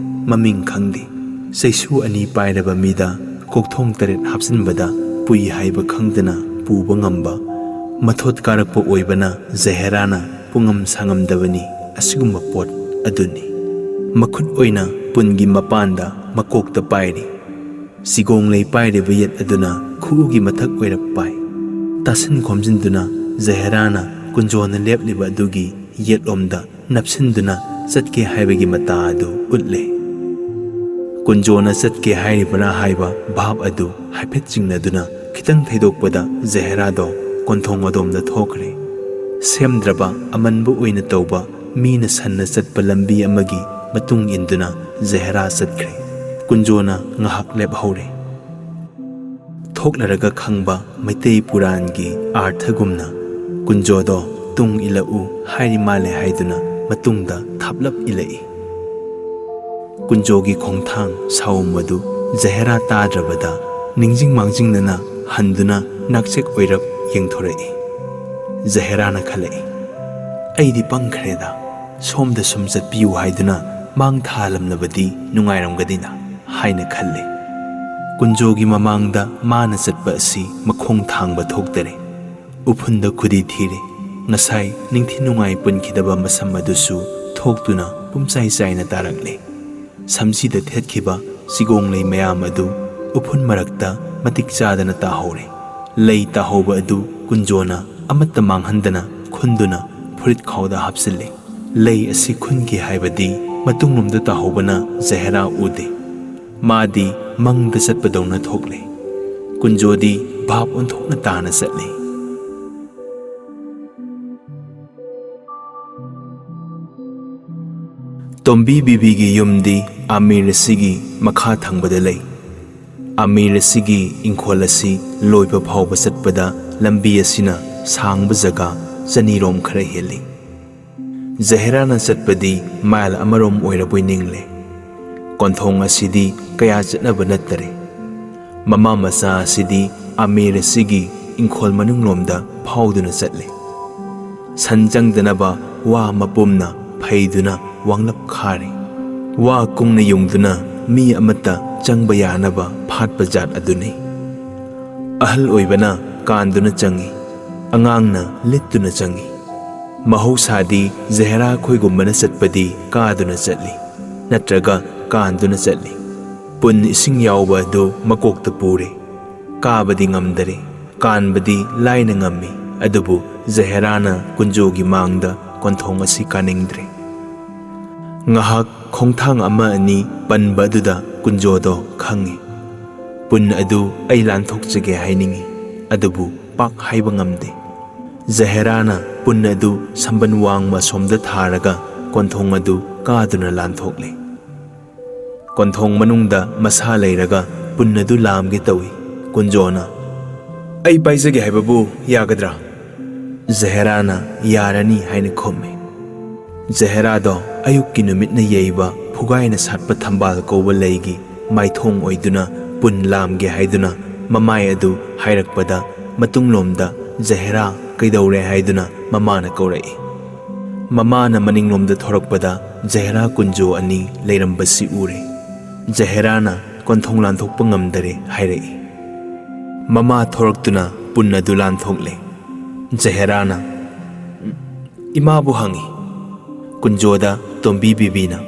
ꯃꯃꯤꯡ ꯈꯪꯗꯦ꯫ ꯆꯩꯁꯨ ꯑꯅꯤ ꯄꯥꯏꯔꯕ ꯃꯤꯗ ꯀꯣꯛꯊꯣꯡ ꯇꯔꯦꯠ ꯍꯥꯞꯆꯤꯟꯕꯗ ꯄꯨꯏ ꯍꯥꯏꯕ ꯈꯪꯗꯅ ꯄꯨꯕ ꯉꯝꯕ, ꯃꯊꯣꯠ ꯀꯥꯔꯛꯄ ꯑꯣꯏꯕꯅ ꯖꯍꯦꯔꯥꯅ ꯄꯨꯡꯉꯝ ꯁꯥꯉꯝꯗꯕꯅꯤ꯫ ꯑꯁꯤꯒꯨꯝꯕ ꯄꯣꯠ ꯑꯗꯨꯅꯤ꯫ ꯃꯈꯨꯠ ꯑꯣꯏꯅ ꯄꯨꯟꯒꯤ ꯃꯄꯥꯟꯗ ꯃꯀꯣꯛꯇ ꯄꯥꯏꯔꯤ꯫ ꯆꯤꯒꯣꯡ ꯂꯩ ꯄꯥꯏꯔꯤꯕ ꯌꯦꯠ ꯑꯗꯨꯅ ꯈꯨꯎꯒꯤ ꯃꯊꯛ ꯑꯣꯏꯔꯞ ꯄꯥꯏ꯫ ꯇꯥꯁꯤꯟ ꯈꯣꯝꯖꯤꯟꯗꯨꯅ ꯖꯍꯦꯔꯥꯅ ꯀꯨꯟꯖꯣꯅ ꯂꯦꯞꯂꯤꯕ ꯑꯗꯨꯒꯤ ꯌꯦꯠꯂꯣꯝꯗ ꯅꯞꯁꯤꯟꯗꯨꯅ ꯆꯠꯀꯦ ꯍꯥꯏꯕꯒꯤ ꯃꯇꯥ ꯑꯗꯨ ꯎꯠꯂꯦ꯫ ꯀꯨꯟꯖꯣꯅ ꯆꯠꯀꯦ ꯍꯥꯏꯔꯤꯕ꯭ꯔꯥ ꯍꯥꯏꯕ ꯚꯥꯞ ꯑꯗꯨ ꯍꯥꯏꯐꯦꯠ ꯆꯤꯡꯅꯗꯨꯅ ꯈꯤꯇꯪ ꯊꯩꯗꯣꯛꯄꯗ ꯖꯍꯦꯔꯥꯗꯣ ꯀꯣꯟꯊꯣꯡ ꯑꯗꯣꯝꯗ ꯊꯣꯛꯈ꯭ꯔꯦ꯫ ꯁꯦꯝꯗ꯭ꯔꯕ, ꯑꯃꯟꯕ ꯑꯣꯏꯅ ꯇꯧꯕ, ꯃꯤꯅ ꯁꯟꯅ ꯆꯠꯄ ꯂꯝꯕꯤ ꯑꯃꯒꯤ ꯃꯇꯨꯡ ꯏꯟꯗꯨꯅ ꯖꯍꯦꯔꯥ ꯆꯠꯈ꯭ꯔꯦ꯫ ꯀꯨꯟꯖꯣꯅ ꯉꯥꯏꯍꯥꯛ ꯂꯦꯞꯍꯧꯔꯦ꯫ ꯊꯣꯛꯂꯔꯒ ꯈꯪꯕ ꯃꯩꯇꯩ ꯄꯨꯔꯥꯟꯒꯤ ꯑꯥꯔꯊꯒꯨꯝꯅ ꯀꯨꯟꯖꯣꯗꯣ "ꯇꯨꯡ ꯏꯜꯂꯛꯎ" ꯍꯥꯏꯔꯤ ꯃꯥꯜꯂꯦ ꯍꯥꯏꯗꯨꯅ ꯃꯇꯨꯡꯗ ꯊꯥꯞꯂꯞ ꯏꯜꯂꯛꯏ꯫ ꯀꯨꯟꯖꯣꯒꯤ ꯈꯣꯡꯊꯥꯡ ꯁꯥꯎꯝ ꯑꯗꯨ ꯖꯍꯦꯔꯥ ꯇꯥꯗ꯭ꯔꯕꯗ ꯅꯤꯡꯁꯤꯡ ꯃꯥꯡꯖꯤꯡꯅꯅ ꯍꯟꯗꯨꯅ ꯅꯥꯛꯆꯦꯛ ꯑꯣꯏꯔꯞ ꯌꯦꯡꯊꯣꯔꯛꯏ꯫ ꯖꯍꯦꯔꯥꯅ ꯈꯜꯂꯛꯏ, "ꯑꯩꯗꯤ ꯄꯪꯈ꯭ꯔꯦꯗ, ꯁꯣꯝꯗ ꯁꯨꯝ ꯆꯠꯄꯤꯌꯨ ꯍꯥꯏꯗꯨꯅ ꯃꯥꯡ ꯊꯥꯍꯜꯂꯝꯂꯕꯗꯤ ꯅꯨꯡꯉꯥꯏꯔꯝꯒꯅꯤꯅ" ꯍꯥꯏꯅ ꯈꯜꯂꯤ꯫ ꯀꯨꯟꯖꯣꯒꯤ ꯃꯃꯥꯡꯗ ꯃꯥꯅ ꯆꯠꯄ ꯑꯁꯤ ꯃꯈꯣꯡ ꯊꯥꯡꯕ ꯊꯣꯛꯇꯔꯦ꯫ ꯎꯐꯨꯟꯗ ꯈꯨꯗꯤ ꯊꯤꯔꯦ꯫ ꯉꯁꯥꯏ ꯅꯤꯡꯊꯤ ꯅꯨꯡꯉꯥꯏ ꯄꯨꯟꯈꯤꯗꯕ ꯃꯁꯝ ꯑꯗꯨꯁꯨ ꯊꯣꯛꯇꯨꯅ ꯄꯨꯝꯆꯥꯏ ꯆꯥꯏꯅ ꯇꯥꯔꯛꯂꯦ꯫ ꯁꯝꯁꯤꯗ ꯊꯦꯠꯈꯤꯕ ꯆꯤꯒꯣꯡꯂꯩ ꯃꯌꯥꯝ ꯑꯗꯨ ꯎꯐꯨꯟ ꯃꯔꯛꯇ ꯃꯇꯤꯛ ꯆꯥꯗꯅ ꯇꯥꯍꯧꯔꯦ꯫ ꯂꯩ ꯇꯥꯍꯧꯕ ꯑꯗꯨ ꯀꯨꯟꯖꯣꯅ ꯑꯃꯠꯇ ꯃꯥꯡꯍꯟꯗꯅ ꯈꯨꯟꯗꯨꯅ ꯐꯨꯔꯤꯠ ꯈꯥꯎꯗ ꯍꯥꯞꯆꯤꯜꯂꯦ꯫ ꯂꯩ ꯑꯁꯤ ꯈꯨꯟꯈꯤ ꯍꯥꯏꯕꯗꯤ ꯃꯇꯨꯡꯂꯣꯝꯗ ꯇꯥꯍꯧꯕꯅ ꯖꯍꯦꯔꯥ ꯎꯗꯦ꯫ ꯃꯥꯗꯤ ꯃꯪꯗ ꯆꯠꯄꯗꯧꯅ ꯊꯣꯛꯂꯦ꯫ ꯀꯨꯟꯖꯣꯗꯤ ꯚꯥꯞ ꯑꯣꯟꯊꯣꯛꯅ ꯇꯥꯅ ꯆꯠꯂꯤ꯫ ꯇꯣꯝꯕꯤ ꯕꯤꯕꯤꯒꯤ ꯌꯨꯝꯗꯤ ꯑꯃꯤꯔ ꯑꯁꯤꯒꯤ ꯃꯈꯥ ꯊꯪꯕꯗ ꯂꯩ꯫ ꯑꯃꯤꯔ ꯑꯁꯤꯒꯤ ꯏꯪꯈꯣꯜ ꯑꯁꯤ ꯂꯣꯏꯕ ꯐꯥꯎꯕ ꯆꯠꯄꯗ ꯂꯝꯕꯤ ꯑꯁꯤꯅ ꯁꯥꯡꯕ ꯖꯒꯥ ꯆꯅꯤꯔꯣꯝ ꯈꯔ ꯍꯦꯜꯂꯤ꯫ ꯖꯍꯦꯔꯥꯅ ꯆꯠꯄꯗꯤ ꯃꯥꯏꯜ ꯑꯃꯔꯣꯝ ꯑꯣꯏꯔꯕꯣꯏ ꯅꯤꯡꯂꯦ꯫ ꯀꯣꯟꯊꯣꯡ ꯑꯁꯤꯗꯤ ꯀꯌꯥ ꯆꯠꯅꯕ ꯅꯠꯇꯔꯦ꯫ ꯃꯃꯥ ꯃꯆꯥ ꯑꯁꯤꯗꯤ ꯑꯃꯤꯔ ꯑꯁꯤꯒꯤ ꯏꯪꯈꯣꯜ ꯃꯅꯨꯡꯂꯣꯝꯗ ꯐꯥꯎꯗꯨꯅ ꯆꯠꯂꯤ꯫ ꯁꯟ ꯆꯪꯗꯅꯕ ꯋꯥ ꯃꯄꯨꯝꯅ ꯐꯩꯗꯨꯅ ꯋꯥꯡꯂꯞ ꯈꯥꯔꯤ꯫ ꯋꯥ ꯀꯨꯡꯅ ꯌꯨꯡꯗꯨꯅ ꯃꯤ ꯑꯃꯠꯇ ꯆꯪꯕ ꯌꯥꯅꯕ ꯐꯥꯠꯄ ꯖꯥꯠ ꯑꯗꯨꯅꯤ꯫ ꯑꯍꯜ ꯑꯣꯏꯕꯅ ꯀꯥꯟꯗꯨꯅ ꯆꯪꯏ, ꯑꯉꯥꯡꯅ ꯂꯤꯠꯇꯨꯅ ꯆꯪꯏ꯫ ꯃꯍꯧꯁꯥꯗꯤ ꯖꯍꯦꯔꯥ ꯈꯣꯏꯒꯨꯝꯕꯅ ꯆꯠꯄꯗꯤ ꯀꯥꯗꯨꯅ ꯆꯠꯂꯤ, ꯅꯠꯇ꯭ꯔꯒ ꯀꯥꯟꯗꯨꯅ ꯆꯠꯂꯤ꯫ ꯄꯨꯟ ꯏꯁꯤꯡ ꯌꯥꯎꯕ ꯑꯗꯨ ꯃꯀꯣꯛꯇ ꯄꯨꯔꯦ꯫ ꯀꯥꯕꯗꯤ ꯉꯝꯗꯔꯦ, ꯀꯥꯟꯕꯗꯤ ꯂꯥꯏꯅ ꯉꯝꯃꯤ, ꯑꯗꯨꯕꯨ ꯖꯍꯦꯔꯥꯅ ꯀꯨꯟꯖꯣꯒꯤ ꯃꯥꯡꯗ ꯀꯣꯟꯊꯣꯡ ꯑꯁꯤ ꯀꯥꯅꯤꯡꯗ꯭ꯔꯦ꯫ ꯉꯥꯏꯍꯥꯛ ꯈꯣꯡꯊꯥꯡ ꯑꯃ ꯑꯅꯤ ꯄꯟꯕ ꯑꯗꯨꯗ ꯀꯨꯟꯖꯣꯗꯣ ꯈꯪꯏ꯫ ꯄꯨꯟ ꯑꯗꯨ ꯑꯩ ꯂꯥꯟꯊꯣꯛꯆꯒꯦ ꯍꯥꯏꯅꯤꯡꯏ, ꯑꯗꯨꯕꯨ ꯄꯥꯛ ꯍꯥꯏꯕ ꯉꯝꯗꯦ꯫ ꯖꯍꯦꯔꯥꯅ ꯄꯨꯟ ꯑꯗꯨ ꯁꯝꯕꯟ ꯋꯥꯡꯃ ꯑꯁꯣꯝꯗ ꯊꯥꯔꯒ ꯀꯣꯟꯊꯣꯡ ꯑꯗꯨ ꯀꯥꯗꯨꯅ ꯂꯥꯟꯊꯣꯛꯂꯦ꯫ ꯀꯣꯟꯊꯣꯡ ꯃꯅꯨꯡꯗ ꯃꯁꯥ ꯂꯩꯔꯒ ꯄꯨꯟ ꯑꯗꯨ ꯂꯥꯝꯒꯦ ꯇꯧꯏ꯫ ꯀꯨꯟꯖꯣꯅ, "ꯑꯩ ꯄꯥꯏꯖꯒꯦ ꯍꯥꯏꯕꯕꯨ ꯌꯥꯒꯗ꯭ꯔꯥ?" ꯖꯍꯦꯔꯥꯅ ꯌꯥꯔꯅꯤ ꯍꯥꯏꯅ ꯈꯨꯝꯃꯤ꯫ ꯖꯍꯦꯔꯥꯗꯣ ꯑꯌꯨꯛꯀꯤ ꯅꯨꯃꯤꯠꯅ ꯌꯩꯕ ꯐꯨꯒꯥꯏꯅ ꯁꯥꯠꯄ ꯊꯝꯕꯥꯜ ꯀꯧꯕ ꯂꯩꯒꯤ ꯃꯥꯏꯊꯣꯡ ꯑꯣꯏꯗꯨꯅ ꯄꯨꯟ ꯂꯥꯝꯒꯦ ꯍꯥꯏꯗꯨꯅ ꯃꯃꯥꯏ ꯑꯗꯨ ꯍꯥꯏꯔꯛꯄꯗ, ꯃꯇꯨꯡꯂꯣꯝꯗ ꯖꯍꯦꯔꯥ ꯀꯩꯗꯧꯔꯦ ꯍꯥꯏꯗꯨꯅ ꯃꯃꯥꯅ ꯀꯧꯔꯛꯏ꯫ ꯃꯃꯥꯅ ꯃꯅꯤꯡꯂꯣꯝꯗ ꯊꯣꯔꯛꯄꯗ ꯖꯍꯦꯔꯥ ꯀꯨꯟꯖꯣ ꯑꯅꯤ ꯂꯩꯔꯝꯕꯁꯤ ꯎꯔꯦ꯫ ꯖꯍꯦꯔꯥꯅ ꯀꯣꯟꯊꯣꯡ ꯂꯥꯟꯊꯣꯛꯄ ꯉꯝꯗꯔꯦ ꯍꯥꯏꯔꯛꯏ꯫ ꯃꯃꯥ ꯊꯣꯔꯛꯇꯨꯅ ꯄꯨꯟ ꯑꯗꯨ ꯂꯥꯟꯊꯣꯛꯂꯦ꯫ ꯖꯍꯦꯔꯥꯅ ꯏꯃꯥꯕꯨ ꯍꯪꯉꯤ꯫ ꯀꯨꯟꯖꯣꯗ ꯇꯣꯝꯕꯤ ꯕꯤꯕꯤꯅ,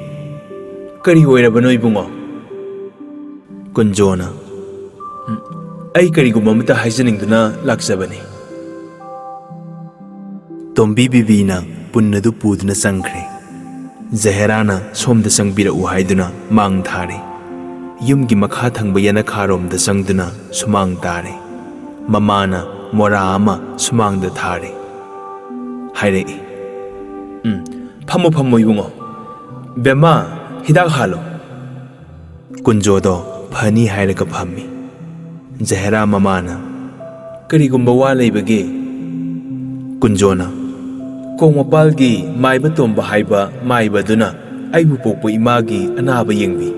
"ꯀꯔꯤ ꯑꯣꯏꯔꯕꯅꯣ ꯏꯕꯨꯡꯉꯣ?" ꯀꯨꯟꯖꯣꯅ, "ꯎꯝ, ꯑꯩ ꯀꯔꯤꯒꯨꯝꯕ ꯑꯃꯠꯇ ꯍꯥꯏꯖꯅꯤꯡꯗꯨꯅ ꯂꯥꯛꯆꯕꯅꯤ꯫" ꯇꯣꯝꯕꯤ ꯕꯤꯕꯤꯅ ꯄꯨꯟ ꯑꯗꯨ ꯄꯨꯗꯨꯅ ꯆꯪꯈ꯭ꯔꯦ꯫ ꯖꯍꯦꯔꯥꯅ ꯁꯣꯝꯗ ꯆꯪꯕꯤꯔꯛꯎ ꯍꯥꯏꯗꯨꯅ ꯃꯥꯡ ꯊꯥꯔꯦ꯫ ꯌꯨꯝꯒꯤ ꯃꯈꯥ ꯊꯪꯕ ꯌꯦꯅꯈꯥꯔꯣꯝꯗ ꯆꯪꯗꯨꯅ ꯁꯨꯃꯥꯡ ꯇꯥꯔꯦ꯫ ꯃꯃꯥꯅ ꯃꯣꯔꯥ ꯑꯃ ꯁꯨꯃꯥꯡꯗ ꯊꯥꯔꯦ꯫ ꯍꯥꯏꯔꯛꯏ, "ꯎꯝ, ꯐꯝꯃꯣ, ꯐꯝꯃꯣ ꯏꯕꯨꯡꯉꯣ꯫ ꯕꯦꯝꯃ, ꯍꯤꯗꯥꯛ ꯍꯥꯜꯂꯣ꯫" ꯀꯨꯟꯖꯣꯗꯣ ꯐꯅꯤ ꯍꯥꯏꯔꯒ ꯐꯝꯃꯤ꯫ ꯖꯍꯦꯔꯥ ꯃꯃꯥꯅ, "ꯀꯔꯤꯒꯨꯝꯕ ꯋꯥ ꯂꯩꯕꯒꯦ?" ꯀꯨꯟꯖꯣꯅ, "ꯀꯣꯡ ꯃꯄꯥꯜꯒꯤ ꯃꯥꯏꯕ ꯇꯣꯝꯕ ꯍꯥꯏꯕ ꯃꯥꯏꯕꯗꯨꯅ ꯑꯩꯕꯨ ꯄꯣꯛꯄ ꯏꯃꯥꯒꯤ ꯑꯅꯥꯕ ꯌꯦꯡꯕꯤ꯫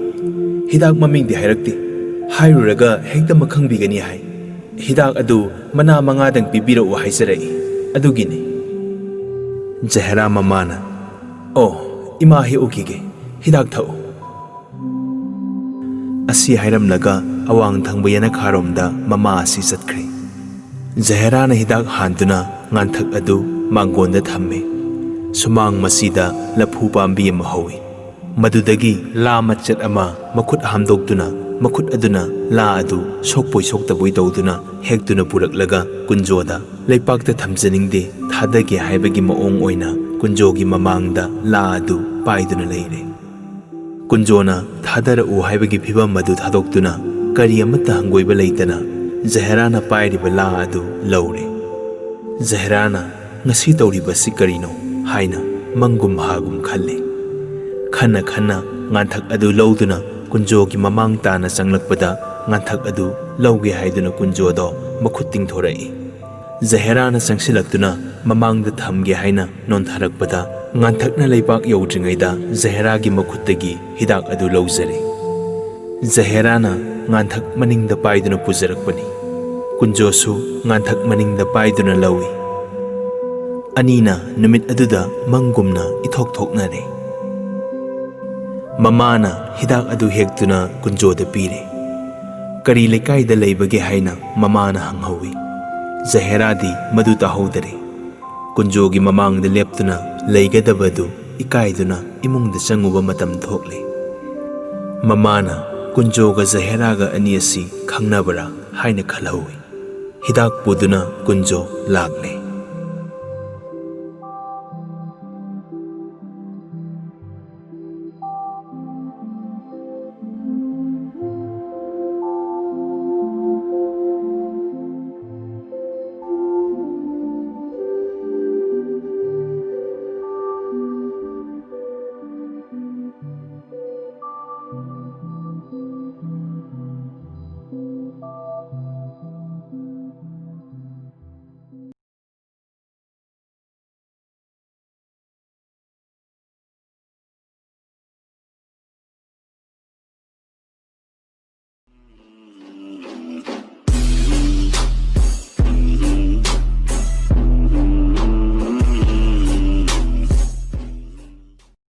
ꯍꯤꯗꯥꯛ ꯃꯃꯤꯡꯗꯤ ꯍꯥꯏꯔꯛꯇꯦ꯫ ꯍꯥꯏꯔꯨꯔꯒ ꯍꯦꯛꯇ ꯃꯈꯪꯕꯤꯒꯅꯤ ꯍꯥꯏ꯫ ꯍꯤꯗꯥꯛ ꯑꯗꯨ ꯃꯅꯥ ꯃꯉꯥꯗꯪ ꯄꯤꯕꯤꯔꯛꯎ ꯍꯥꯏꯖꯔꯛꯏ꯫ ꯑꯗꯨꯒꯤꯅꯤ꯫" ꯖꯍꯦꯔꯥ ꯃꯃꯥꯅ, "ꯑꯣ, ꯏꯃꯥ ꯍꯦꯛ ꯎꯈꯤꯒꯦ꯫ ꯍꯤꯗꯥꯛ ꯊꯛꯎ꯫" ꯑꯁꯤ ꯍꯥꯏꯔꯝꯂꯒ ꯑꯋꯥꯡ ꯊꯪꯕ ꯌꯦꯅꯈꯥꯔꯣꯝꯗ ꯃꯃꯥ ꯑꯁꯤ ꯆꯠꯈ꯭ꯔꯦ꯫ ꯖꯍꯦꯔꯥꯅ ꯍꯤꯗꯥꯛ ꯍꯥꯟꯗꯨꯅ ꯉꯥꯟꯊꯛ ꯑꯗꯨ ꯃꯥꯡꯒꯣꯟꯗ ꯊꯝꯃꯦ꯫ ꯁꯨꯃꯥꯡ ꯃꯁꯤꯗ ꯂꯐꯨ ꯄꯥꯝꯕꯤ ꯑꯃ ꯍꯧꯏ꯫ ꯃꯗꯨꯗꯒꯤ ꯂꯥ ꯃꯆꯦꯠ ꯑꯃ ꯃꯈꯨꯠ ꯍꯥꯝꯗꯣꯛꯇꯨꯅ, ꯃꯈꯨꯠ ꯑꯗꯨꯅ ꯂꯥ ꯑꯗꯨ ꯁꯣꯛꯄꯣꯏ ꯁꯣꯛꯇꯕꯣꯏ ꯇꯧꯗꯨꯅ ꯍꯦꯛꯇꯨꯅ ꯄꯨꯔꯛꯂꯒ ꯀꯨꯟꯖꯣꯗ, "ꯂꯩꯄꯥꯛꯇ ꯊꯝꯖꯅꯤꯡꯗꯦ, ꯊꯥꯗꯒꯦ" ꯍꯥꯏꯕꯒꯤ ꯃꯑꯣꯡ ꯑꯣꯏꯅ ꯀꯨꯟꯖꯣꯒꯤ ꯃꯃꯥꯡꯗ ꯂꯥ ꯑꯗꯨ ꯄꯥꯏꯗꯨꯅ ꯂꯩꯔꯦ꯫ ꯀꯨꯟꯖꯣꯅ "ꯊꯥꯗꯔꯛꯎ" ꯍꯥꯏꯕꯒꯤ ꯐꯤꯚꯝ ꯑꯗꯨ ꯊꯥꯗꯣꯛꯇꯨꯅ ꯀꯔꯤ ꯑꯃꯠꯇ ꯍꯪꯒꯣꯏꯕ ꯂꯩꯇꯅ ꯖꯍꯦꯔꯥꯅ ꯄꯥꯏꯔꯤꯕ ꯂꯥ ꯑꯗꯨ ꯂꯧꯔꯦ꯫ ꯖꯍꯦꯔꯥꯅ "ꯉꯁꯤ ꯇꯧꯔꯤꯕꯁꯤ ꯀꯔꯤꯅꯣ?" ꯍꯥꯏꯅ ꯃꯪꯒꯨꯝ ꯍꯥꯒꯨꯝ ꯈꯜꯂꯦ꯫ ꯈꯟꯅ ꯈꯟꯅ ꯉꯥꯟꯊꯛ ꯑꯗꯨ ꯂꯧꯗꯨꯅ ꯀꯨꯟꯖꯣꯒꯤ ꯃꯃꯥꯡ ꯇꯥꯅ ꯆꯪꯂꯛꯄꯗ, ꯉꯥꯟꯊꯛ ꯑꯗꯨ ꯂꯧꯒꯦ ꯍꯥꯏꯗꯨꯅ ꯀꯨꯟꯖꯣꯗꯣ ꯃꯈꯨꯠ ꯇꯤꯡꯊꯣꯔꯛꯏ꯫ ꯖꯍꯦꯔꯥꯅ ꯆꯪꯁꯤꯜꯂꯛꯇꯨꯅ ꯃꯃꯥꯡꯗ ꯊꯝꯒꯦ ꯍꯥꯏꯅ ꯅꯣꯟꯊꯔꯛꯄꯗ, ꯉꯥꯟꯊꯛꯅ ꯂꯩꯕꯥꯛ ꯌꯧꯗ꯭ꯔꯤꯉꯩꯗ ꯖꯍꯦꯔꯥꯒꯤ ꯃꯈꯨꯠꯇꯒꯤ ꯍꯤꯗꯥꯛ ꯑꯗꯨ ꯂꯧꯖꯔꯦ꯫ ꯖꯍꯦꯔꯥꯅ ꯉꯥꯟꯊꯛ ꯃꯅꯤꯡꯗ ꯄꯥꯏꯗꯨꯅ ꯄꯨꯖꯔꯛꯄꯅꯤ꯫ ꯀꯨꯟꯖꯣꯁꯨ ꯉꯥꯟꯊꯛ ꯃꯅꯤꯡꯗ ꯄꯥꯏꯗꯨꯅ ꯂꯧꯏ꯫ ꯑꯅꯤꯅ ꯅꯨꯃꯤꯠ ꯑꯗꯨꯗ ꯃꯪꯒꯨꯝꯅ ꯏꯊꯣꯛ ꯊꯣꯛꯅꯔꯦ꯫ ꯃꯃꯥꯅ ꯍꯤꯗꯥꯛ ꯑꯗꯨ ꯍꯦꯛꯇꯨꯅ ꯀꯨꯟꯖꯣꯗ ꯄꯤꯔꯦ꯫ "ꯀꯔꯤ ꯂꯩꯀꯥꯏꯗ ꯂꯩꯕꯒꯦ?" ꯍꯥꯏꯅ ꯃꯃꯥꯅ ꯍꯪꯍꯧꯏ꯫ ꯖꯍꯦꯔꯥꯗꯤ ꯃꯗꯨ ꯇꯥꯍꯧꯗꯔꯦ꯫ ꯀꯨꯟꯖꯣꯒꯤ ꯃꯃꯥꯡꯗ ꯂꯦꯞꯇꯨꯅ ꯂꯩꯒꯗꯕꯗꯨ ꯏꯀꯥꯏꯗꯨꯅ ꯏꯃꯨꯡꯗ ꯆꯪꯉꯨꯕ ꯃꯇꯝ ꯊꯣꯛꯂꯦ꯫ ꯃꯃꯥꯅ ꯀꯨꯟꯖꯣꯒ ꯖꯍꯦꯔꯥꯒ ꯑꯅꯤ ꯑꯁꯤ ꯈꯪꯅꯕꯔꯥ ꯍꯥꯏꯅ ꯈꯜꯍꯧꯏ꯫ ꯍꯤꯗꯥꯛ ꯄꯨꯗꯨꯅ ꯀꯨꯟꯖꯣ ꯂꯥꯛꯂꯦ꯫